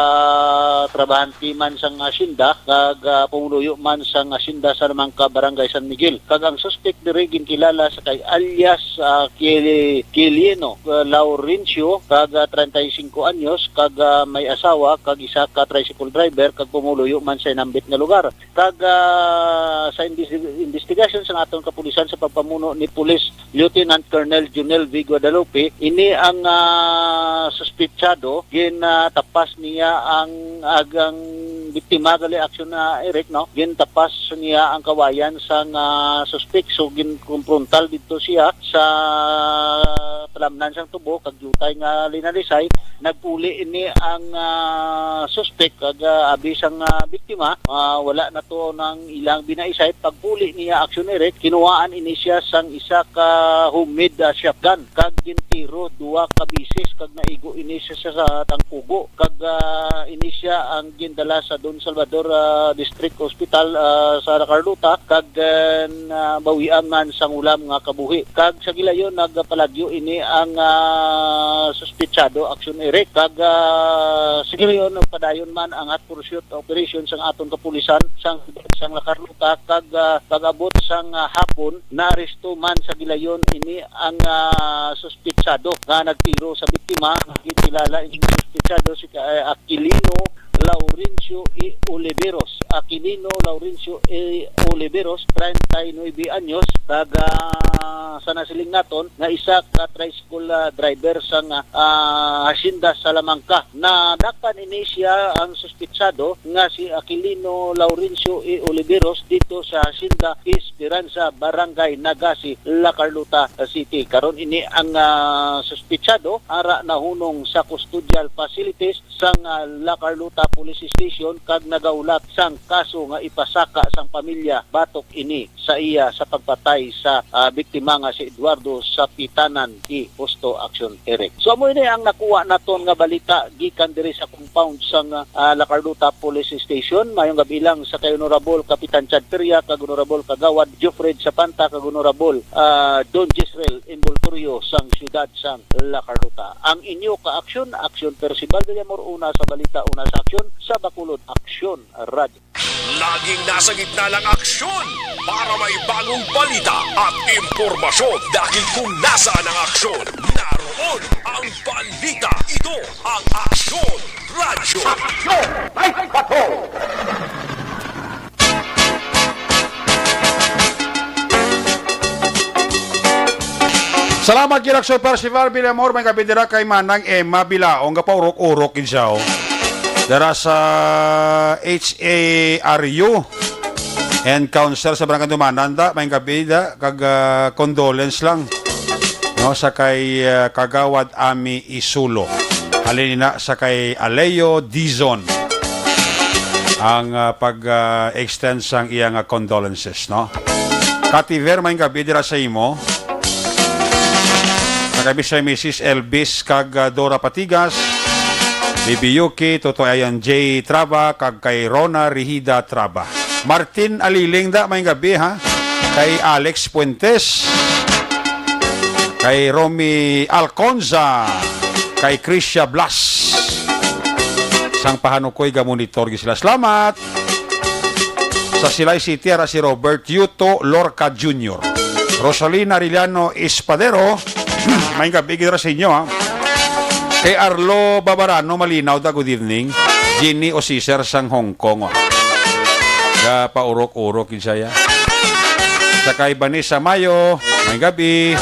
trabahante man sang asyenda, kag, ah, pumuluyo man sang asyenda sa Salamanca, Barangay San Miguel. Kag ang suspek diri ginkilala sa kay alias, ah, Kili-, Kilieno, ah, Laurencio, kag, ah, treinta y cinco anyos, kag, ah, may asawa, kag isa ka tricycle driver, kag pumuluyo man sa inambit nga lugar. Kag, ah, sa imbis-, investigasyon sa aton kapulisan sa pagpamuno ni Police Lieutenant Colonel Junel V. Guadalupe, ini ang, ah, suspetsado, gin, ah, tapas niya ang agang biktima, gali, Action na Eric, no? Gintapas niya ang kawayan sang suspek, so ginkumprontal didto siya sa Talamnan sang tubo kag diutay nga linalisay, nagpuli ini ang, ah, suspek kag, ah, abi sang, ah, biktima, ah, wala na to nang ilang binaisay. Pagpuli niya, Action Eric, kinuhaan ini siya sang isa ka homemade, ah, shotgun kag gintiro duha ka bisis kag naigo ini siya sa, sa tangkugo kag, ah, ini siya ang gindala sa Don Salvador, ah, District Hospital, ah, sa La Carlota kag, ah, nabawian man sang hulam nga kabuhi. Kag sa gilayon, nagpalagyo ini ang, ah, suspitsado, Action Eric. Kag, ah, sa gilayon, nagpadayon man ang hot pursuit operation sang aton kapulisan sang, sang La Carlota. Kag, ah, pag-abot sang, ah, hapon, naaresto man sa gilayon ini ang, ah, suspitsado nga nagtiro sa biktima. Gikilala ini suspitsado si ka-, eh, Aquilino Laurencio E. Oliveros. Aquilino Laurencio E. Oliveros, treinta y nueve anyos, taga, sa nasiling naton, nga isa ka tricycle, ah, driver sang, ah, Hacienda Salamanca. Nadakpan ini siya ang suspitsado nga si Aquilino Laurencio E. Oliveros dito sa Hacienda Esperanza, Barangay Nagasi, La Carlota City. Karon ini ang, ah, suspitsado ara nahunong sa custodial facilities sang, ah, La Carlota Police Station kag nagahulat sang kaso nga ipasaka sang pamilya batok ini sa iya sa pagpatay sa, ah, biktima nga si Eduardo Sapitanan y Justo, Action Eric. So, amo ini ang nakuha naton nga balita gikan diri sa compound sang, ah, La Carlota Police Station. Mayong gabi lang sa kay Honorable Kapitan Chad Peria kag Honorable Kagawad Jofred Sapanta kag Honorable, ah, Don Jezreel Envoltorio sang siyudad sang La Carlota. Ang inyo ka-aksyon, Aksyon Percival Villamor, una sa balita, una sa aksyon, sa Bacolod Aksyon Radio. Laging nasa gitna ng aksyon para may bagong balita at impormasyon, dahil kung nasaan ang aksyon, naroon ang balita. Ito ang Aksyon Radyo. Aksyon! Live Patrol! Salamat gid, Aksyon Percival Villamor. May gabi dira kay Manang Emma Bilaong, gapaurok-urok gid siya, oh. Dira sa H A R U and Council sa Barangay Dumanan, da, may gabi, da, kag, ah, condolence lang, no, sa kay, ah, Kagawad Ami Isulo. Halin na sa kay Aleo Dizon ang, ah, pag, ah, extend sang iya nga condolences, no? Kativer, may gabi dira sa imo. Sa kay Mister and Missus Elvis kag, ah, Dora Patigas, Bibi Yuki, Totoy Ayan J Traba, kag kay Rona Rihida Traba. Martin Aliling, da, may gabi, ha? Kay Alex Fuentes, kay Romy Alconza, kay Krisha Blas. Sang pahanukoy, gamonitor gid sila. Salamat. Sa Silay City, ara si Robert Yuto Lorca Junior. Rosalina Arellano Espadero, may gabi gid ra sa inyo, ha. Kay Arlo Babarano, malinaw da, good evening. Jenny Osiser sang Hong Kong, oh. Gapaurok-urok gid siya. Sa kay Vanessa Mayo, may gabi.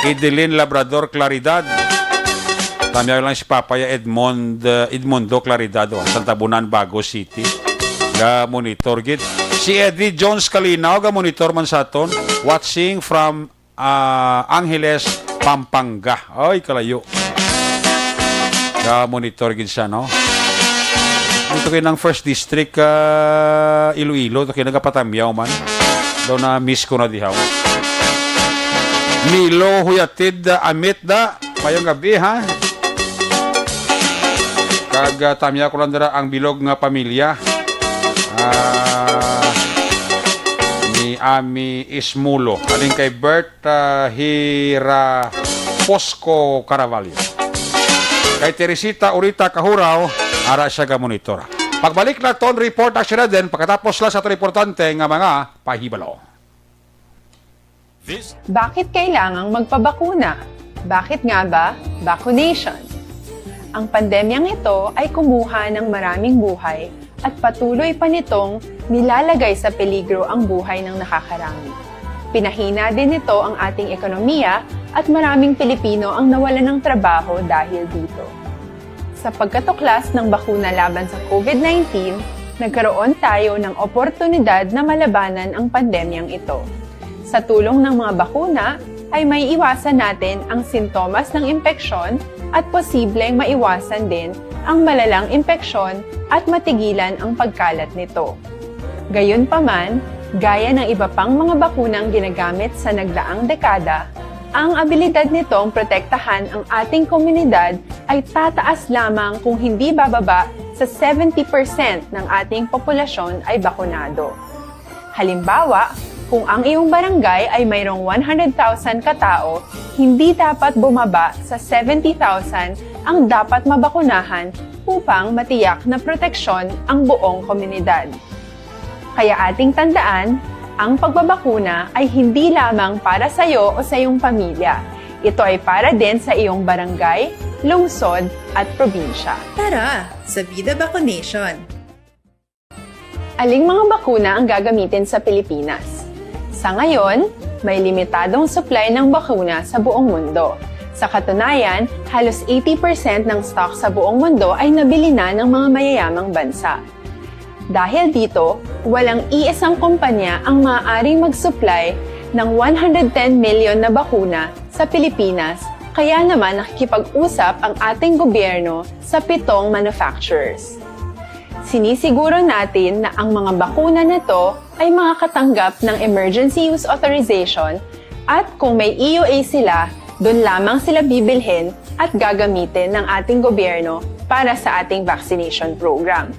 Edeline Labrador Claridad. Tamyaw lang si Papaya Edmond, uh, Edmundo Claridad, oh, Santabunan, Bago City. Ga monitor gid. Si Eddie Jones Kalinaw, ga monitor man sa aton. Watching from, ah, Angeles, Pampanga. Ay, kalayo. Ga monitor gid siya, no? Dito kayo ng First District, ah, Iloilo. Ito kayo nagapatamyaw man. Daw na miss ko na dihaw. Milo Huyatid, ah, Amit da. Mayong gabi, ha? Kag, ah, tamya ko lang dira ang bilog nga pamilya, ah, ni Ami Ismulo. Aling kay Bert, ah, Hira Posco Caravalho. Kay Teresita Urita Kahuraw, ara siya ga monitor. Pagbalik naton, report action na din pagkatapos lang sa aton importante nga mga pahibalo. Bakit kailangang magpabakuna? Bakit nga ba vaccination? Ang pandemyang ito ay kumuha ng maraming buhay at patuloy pa nitong nilalagay sa peligro ang buhay ng nakakarami. Pinahina din nito ang ating ekonomiya at maraming Pilipino ang nawalan ng trabaho dahil dito. Sa pagkatuklas ng bakuna laban sa COVID nineteen, nagkaroon tayo ng oportunidad na malabanan ang pandemyang ito. Sa tulong ng mga bakuna, ay maiiwasan natin ang sintomas ng impeksyon at posibleng maiwasan din ang malalang impeksyon at matigilan ang pagkalat nito. Gayunpaman, gaya ng iba pang mga bakunang ginagamit sa nagdaang dekada, ang abilidad nitong protektahan ang ating komunidad ay tataas lamang kung hindi bababa sa seventy percent ng ating populasyon ay bakunado. Halimbawa, kung ang iyong barangay ay mayroong one hundred thousand katao, hindi dapat bumaba sa seventy thousand ang dapat mabakunahan upang matiyak na proteksyon ang buong komunidad. Kaya ating tandaan, ang pagbabakuna ay hindi lamang para sa iyo o sa iyong pamilya. Ito ay para din sa iyong barangay, lungsod, at probinsya. Tara, sa Vida Vaccination! Aling mga bakuna ang gagamitin sa Pilipinas? Sa ngayon, may limitadong supply ng bakuna sa buong mundo. Sa katunayan, halos eighty percent ng stock sa buong mundo ay nabili na ng mga mayayamang bansa. Dahil dito, walang iisang kumpanya ang maaaring mag-supply ng one hundred ten million na bakuna sa Pilipinas, kaya naman nakikipag-usap ang ating gobyerno sa pitong manufacturers. Sinisiguro natin na ang mga bakuna na to ay makakatanggap ng emergency use authorization at kung may E U A sila, doon lamang sila bibilhin at gagamitin ng ating gobyerno para sa ating vaccination program.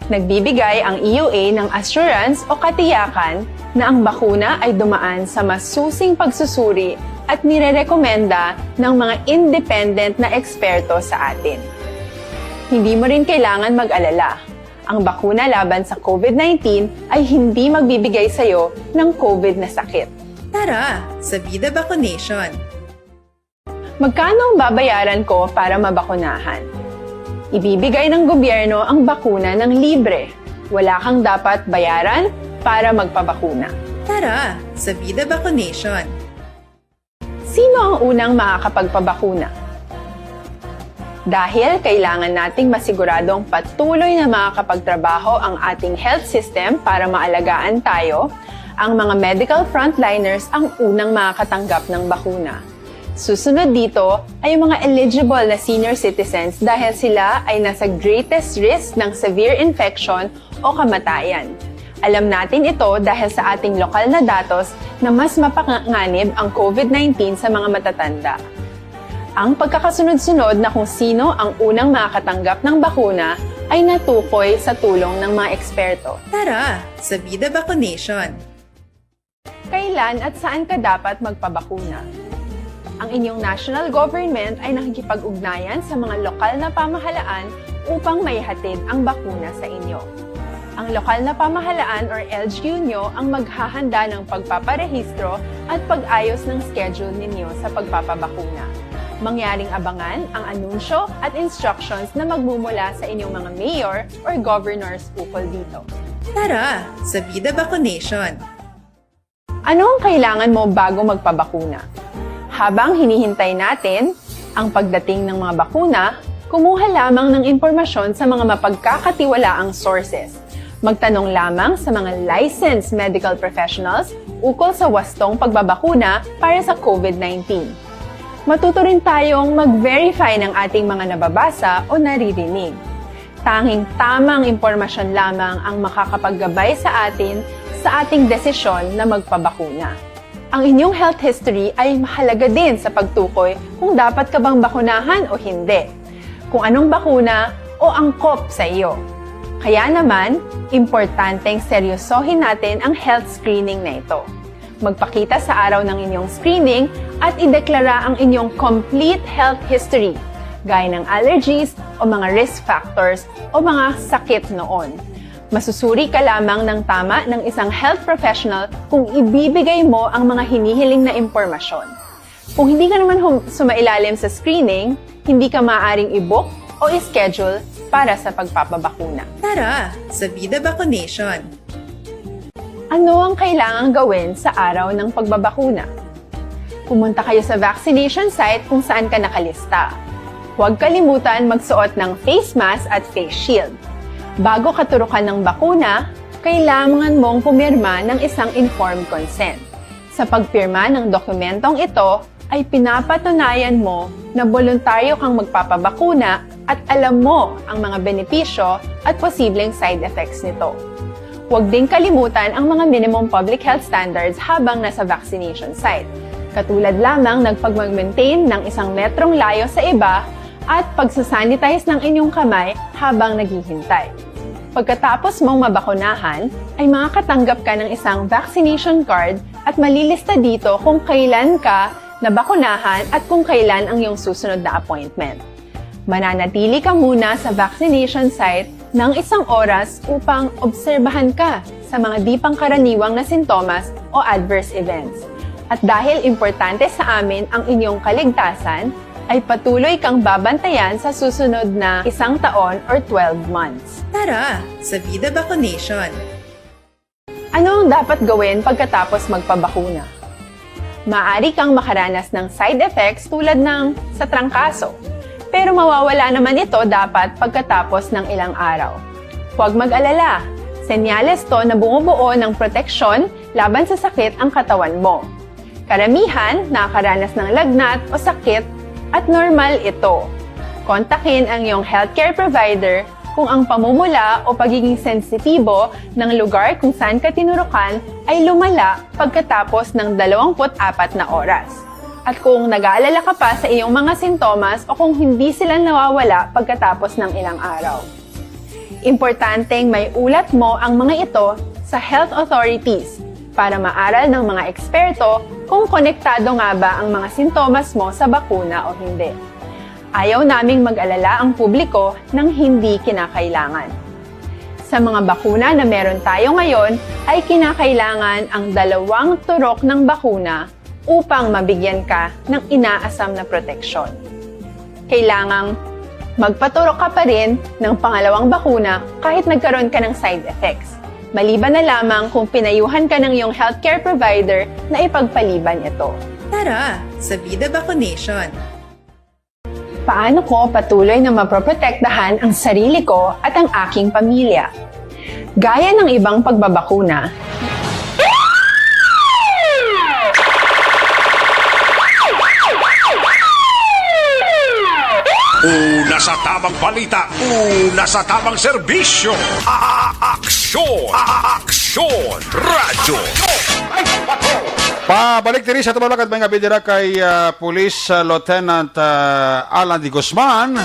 Nagbibigay ang E U A ng assurance o katiyakan na ang bakuna ay dumaan sa masusing pagsusuri at nirerekomenda ng mga independent na eksperto sa atin. Hindi mo rin kailangan mag-alala. Ang bakuna laban sa COVID nineteen ay hindi magbibigay sa iyo ng COVID na sakit. Tara, sa Vida Vaccination! Magkano ang babayaran ko para mabakunahan? Ibibigay ng gobyerno ang bakuna ng libre. Wala kang dapat bayaran para magpabakuna. Tara, sa Vida Vaccination! Sino ang unang makakapagpabakuna? Dahil kailangan nating masiguradong patuloy na makakapagtrabaho ang ating health system para maalagaan tayo, ang mga medical frontliners ang unang makakatanggap ng bakuna. Susunod dito ay ang mga eligible na senior citizens dahil sila ay nasa greatest risk ng severe infection o kamatayan. Alam natin ito dahil sa ating lokal na datos na mas mapanganib ang COVID nineteen sa mga matatanda. Ang pagkakasunod-sunod na kung sino ang unang makakatanggap ng bakuna ay natukoy sa tulong ng mga eksperto. Tara, sa Vida Vaccination! Kailan at saan ka dapat magpabakuna? Ang inyong national government ay nakikipag-ugnayan sa mga lokal na pamahalaan upang maihatid ang bakuna sa inyo. Ang lokal na pamahalaan or L G U nyo ang maghahanda ng pagpaparehistro at pag-ayos ng schedule ninyo sa pagpapabakuna. Mangyaring abangan ang anunsyo at instructions na magmumula sa inyong mga mayor or governors ukol dito. Tara, sa Vida Vaccination! Ano ang kailangan mo bago magpabakuna? Habang hinihintay natin ang pagdating ng mga bakuna, kumuha lamang ng impormasyon sa mga mapagkakatiwalaang sources. Magtanong lamang sa mga licensed medical professionals ukol sa wastong pagbabakuna para sa COVID nineteen. Matuto rin tayong mag-verify ng ating mga nababasa o naririnig. Tanging tamang impormasyon lamang ang makakapaggabay sa atin sa ating desisyon na magpabakuna. Ang inyong health history ay mahalaga din sa pagtukoy kung dapat ka bang bakunahan o hindi, kung anong bakuna o angkop sa iyo. Kaya naman, importanteng seryosohin natin ang health screening na ito. Magpakita sa araw ng inyong screening at ideklara ang inyong complete health history, gaya ng allergies o mga risk factors o mga sakit noon. Masusuri ka lamang ng tama ng isang health professional kung ibibigay mo ang mga hinihiling na impormasyon. Kung hindi ka naman hum- sumailalim sa screening, hindi ka maaaring i-book o i-schedule para sa pagpapabakuna. Tara, sa Vida Vaccination! Ano ang kailangang gawin sa araw ng pagbabakuna? Pumunta kayo sa vaccination site kung saan ka nakalista. Huwag kalimutan magsuot ng face mask at face shield. Bago ka turukan ng bakuna, kailangan mong pumirma ng isang informed consent. Sa pagpirma ng dokumentong ito ay pinapatunayan mo na boluntaryo kang magpapabakuna at alam mo ang mga benepisyo at posibleng side effects nito. Huwag ding kalimutan ang mga minimum public health standards habang nasa vaccination site. Katulad lamang ng pagmag-maintain ng isang metrong layo sa iba at pagsasanitize ng inyong kamay habang naghihintay. Pagkatapos mong mabakunahan, ay makakatanggap ka ng isang vaccination card at malilista dito kung kailan ka nabakunahan at kung kailan ang iyong susunod na appointment. Mananatili ka muna sa vaccination site ng isang oras upang obserbahan ka sa mga di pangkaraniwang na sintomas o adverse events. At dahil importante sa amin ang inyong kaligtasan, ay patuloy kang babantayan sa susunod na isang taon or twelve months. Tara sa Vida Vaccination! Ano ang dapat gawin pagkatapos magpabakuna? Maaari kang makaranas ng side effects tulad ng sa trangkaso, pero mawawala naman ito dapat pagkatapos ng ilang araw. Huwag mag-alala, senyales to na bumubuo ng proteksyon laban sa sakit ang katawan mo. Karamihan nakakaranas ng lagnat o sakit at normal ito. Kontakin ang iyong healthcare provider kung ang pamumula o pagiging sensitibo ng lugar kung saan ka tinurukan ay lumala pagkatapos ng dalawampu't apat na oras. At kung nag-aalala ka pa sa iyong mga sintomas o kung hindi sila nawawala pagkatapos ng ilang araw. Importanteng may ulat mo ang mga ito sa health authorities para maaral ng mga eksperto kung konektado nga ba ang mga sintomas mo sa bakuna o hindi. Ayaw naming mag-alala ang publiko ng hindi kinakailangan. Sa mga bakuna na meron tayo ngayon, ay kinakailangan ang dalawang turok ng bakuna upang mabigyan ka ng inaasam na proteksyon. Kailangang magpaturok ka pa rin ng pangalawang bakuna kahit nagkaroon ka ng side effects, maliban na lamang kung pinayuhan ka ng iyong healthcare provider na ipagpaliban ito. Tara sa Vida Vaccination! Paano ko patuloy na mapoprotektahan ang sarili ko at ang aking pamilya? Gaya ng ibang pagbabakuna, Una sa tamang balita, una sa tamang serbisyo. A-, a-, aksyon, a-, a-, aksyon, radyo. Pabalik diri sa Tumalakad, may nga bidira kay ah, Police ah, Lieutenant ah, Alan de Guzman,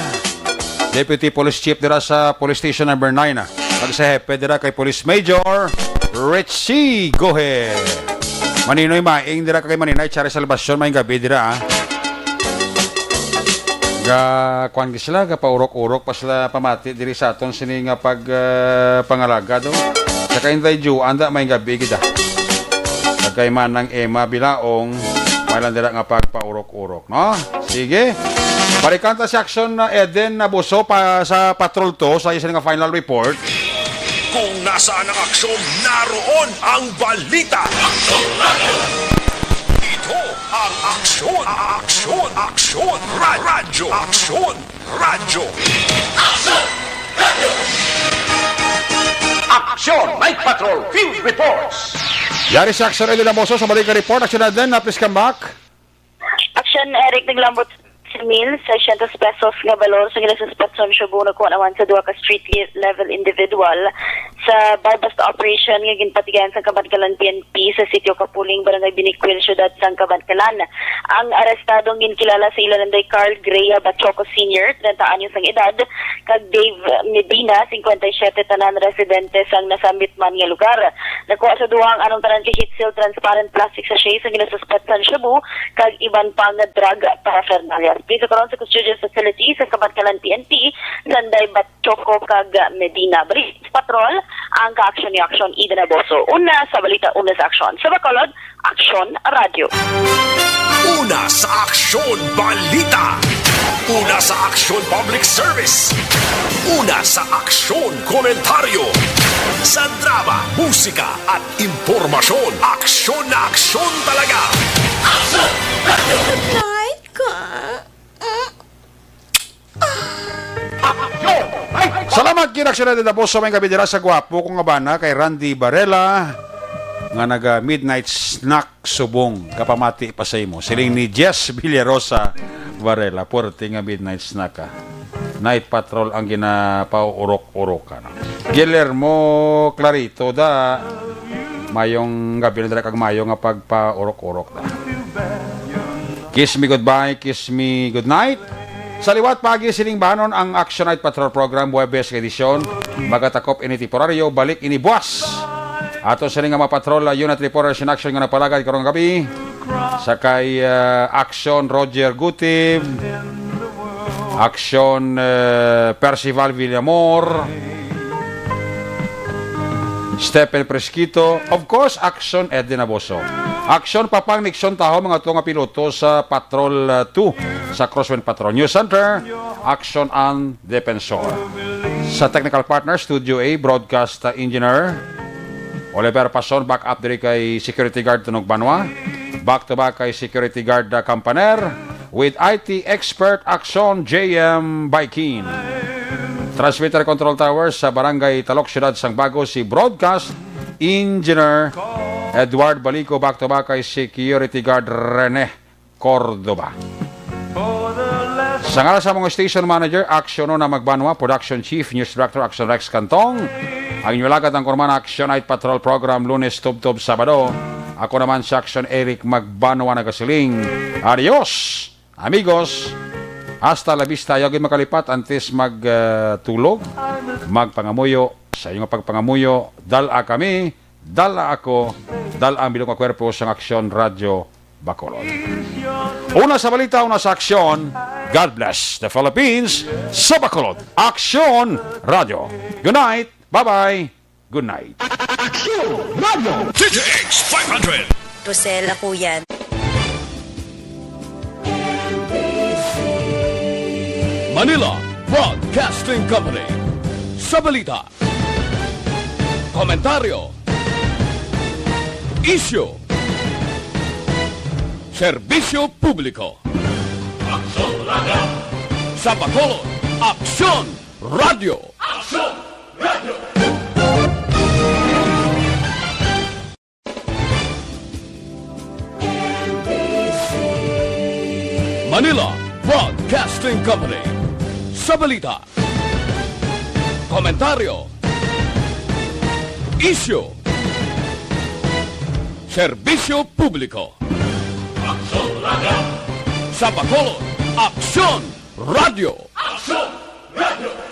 Deputy Police Chief dira sa Police Station Number nine, ah. Kag sa hepe dira kay Police Major Richie Gohe. Maninoy Maing dira kay Maninay Chari Salvacion, may gabi dira, ah. Ga kuan gi sila, ga paurok-urok pa sila pamati diri sa aton sini nga pag ah, pangalaga do. Sa kay Inday Ju, anda may gabi gid, ah. Sa kay Manang Emma Bilaong, may lang dira nga pagpaurok-urok, no? Sige. Balikan ta si Aksyon na Eden Nabuso pa sa patrol to sa isa nga final report. Kung nasaan ang aksyon, naroon ang balita. Ito ang aksyon, aksyon, aksyon, ra- radyo, aksyon, radyo. Aksyon, Night Patrol, Field Reports. Yari si Aksyon Eden Nabuso sa balik nga report. Aksyon Eden, na please come back. Aksyon, Eric Naglambot, mil seiscientos pesos nga balor sa ginasuspetson shabu nakuha naman sa duha ka street level individual sa buy-bust operation nga ginpatigayan sa Kabankalan P N P sa Sitio Kapuling, Barangay Binicuil, Siyudad sang Kabankalan. Ang arestado ginkilala sa ilalanday Carl Grea Bachoco Senior, treinta anyos ang edad, kag Dave Medina, cincuenta y siete, tanan residente sang nasambit man nga lugar. Nakuha sa duha ang anong tanan ka heat-sealed transparent plastic sachet sa ginasuspetsan shabu kag iban pa nga drug paraphernalia. Priso karon sa custodial facility sa Kabankalan P N P, sanday Bachoco kag Medina. Balik sa patrol ang ka-aksyon ni Aksyon Eden Nabuso. Una sa balita, una sa aksyon. Sa Bacolod, Aksyon Radyo. Una sa aksyon, balita. Una sa aksyon, public service. Una sa aksyon, komentaryo. Sa drama, musika, at impormasyon, aksyon na aksyon talaga. Tay ka. Salamat gid, Aksyon Eden Nabuso, may gabi dira sa gwapo ko nga bana kay Randy Barela. nga naga midnight snack subong kapamati pa sa imo. Siling ni Jess Villarosa Varela, puwerte nga midnight snack ka. Night patrol ang ginapauurok-urok, ano. Guillermo Clarito da, mayong gabi na dira kag mayo nga pagpaurok-urok da. Kiss me goodbye, kiss me good night. Sa liwat pagi sining banon ang Action Night Patrol Program, Huwebes nga edisyon. Magatakop ini temporaryo, balik ini buwas. Ato sini nga mga patrol, uh, unit reporters in action nga napalagad karong gabi. Sa kay, uh, Action Roger Gutib, Action, uh, Percival Villamor, Stephen Presquito, of course, Action Eddie Naboso. Action Papang Nixon Taho, mga to nga piloto sa Patrol, uh, two sa Crosswind Patrol. News Center, Action ang Defensor. Sa technical partner, Studio A, broadcast, uh, engineer, Oliver Pason, back up diri kay security guard Tunog Banwa. Back to back kay security guard, uh, Campaner. With I T expert Action J M Baikin. Transmitter control tower sa Barangay Talok, Siyudad sang Bago, si broadcast engineer Edward Balico, back to back kay security guard Rene Cordova. Sa ngalan sa mga station manager, Action Una Magbanwa, production chief, news director, Action Rex Cantong. Ang inyo lagad ang Kurman Action Night Patrol Program, Lunes, Tubtob, Sabado. Ako naman si Action Eric Magbanwa nagasiling. Adios, amigos. Hasta la vista. Ayaw gid makalipat antes mag, ah, tulog, magpangamuyo. Sa inyong pagpangamuyo, dala kami, dala ako, dala ang bilog nga kwerpo sang Aksyon Radyo Bacolod. Una sa balita, una sa aksyon. God bless the Philippines sa Bacolod. Aksyon Radyo. Good night. Bye-bye. Good night. Aksyon Radyo. D T X five hundred. Rosel, ako yan. Manila Broadcasting Company. Sa balita, komentaryo, isyu, serbisyo publiko. Aksyon Radyo. Sa Bacolod, Aksyon Radyo. Aksyon Radyo. Manila Broadcasting Company. Sa balita, komentaryo, isyu, serbisyo publiko. Aksyon Radyo. Sa Bacolod, Aksyon Radyo. Aksyon Radyo.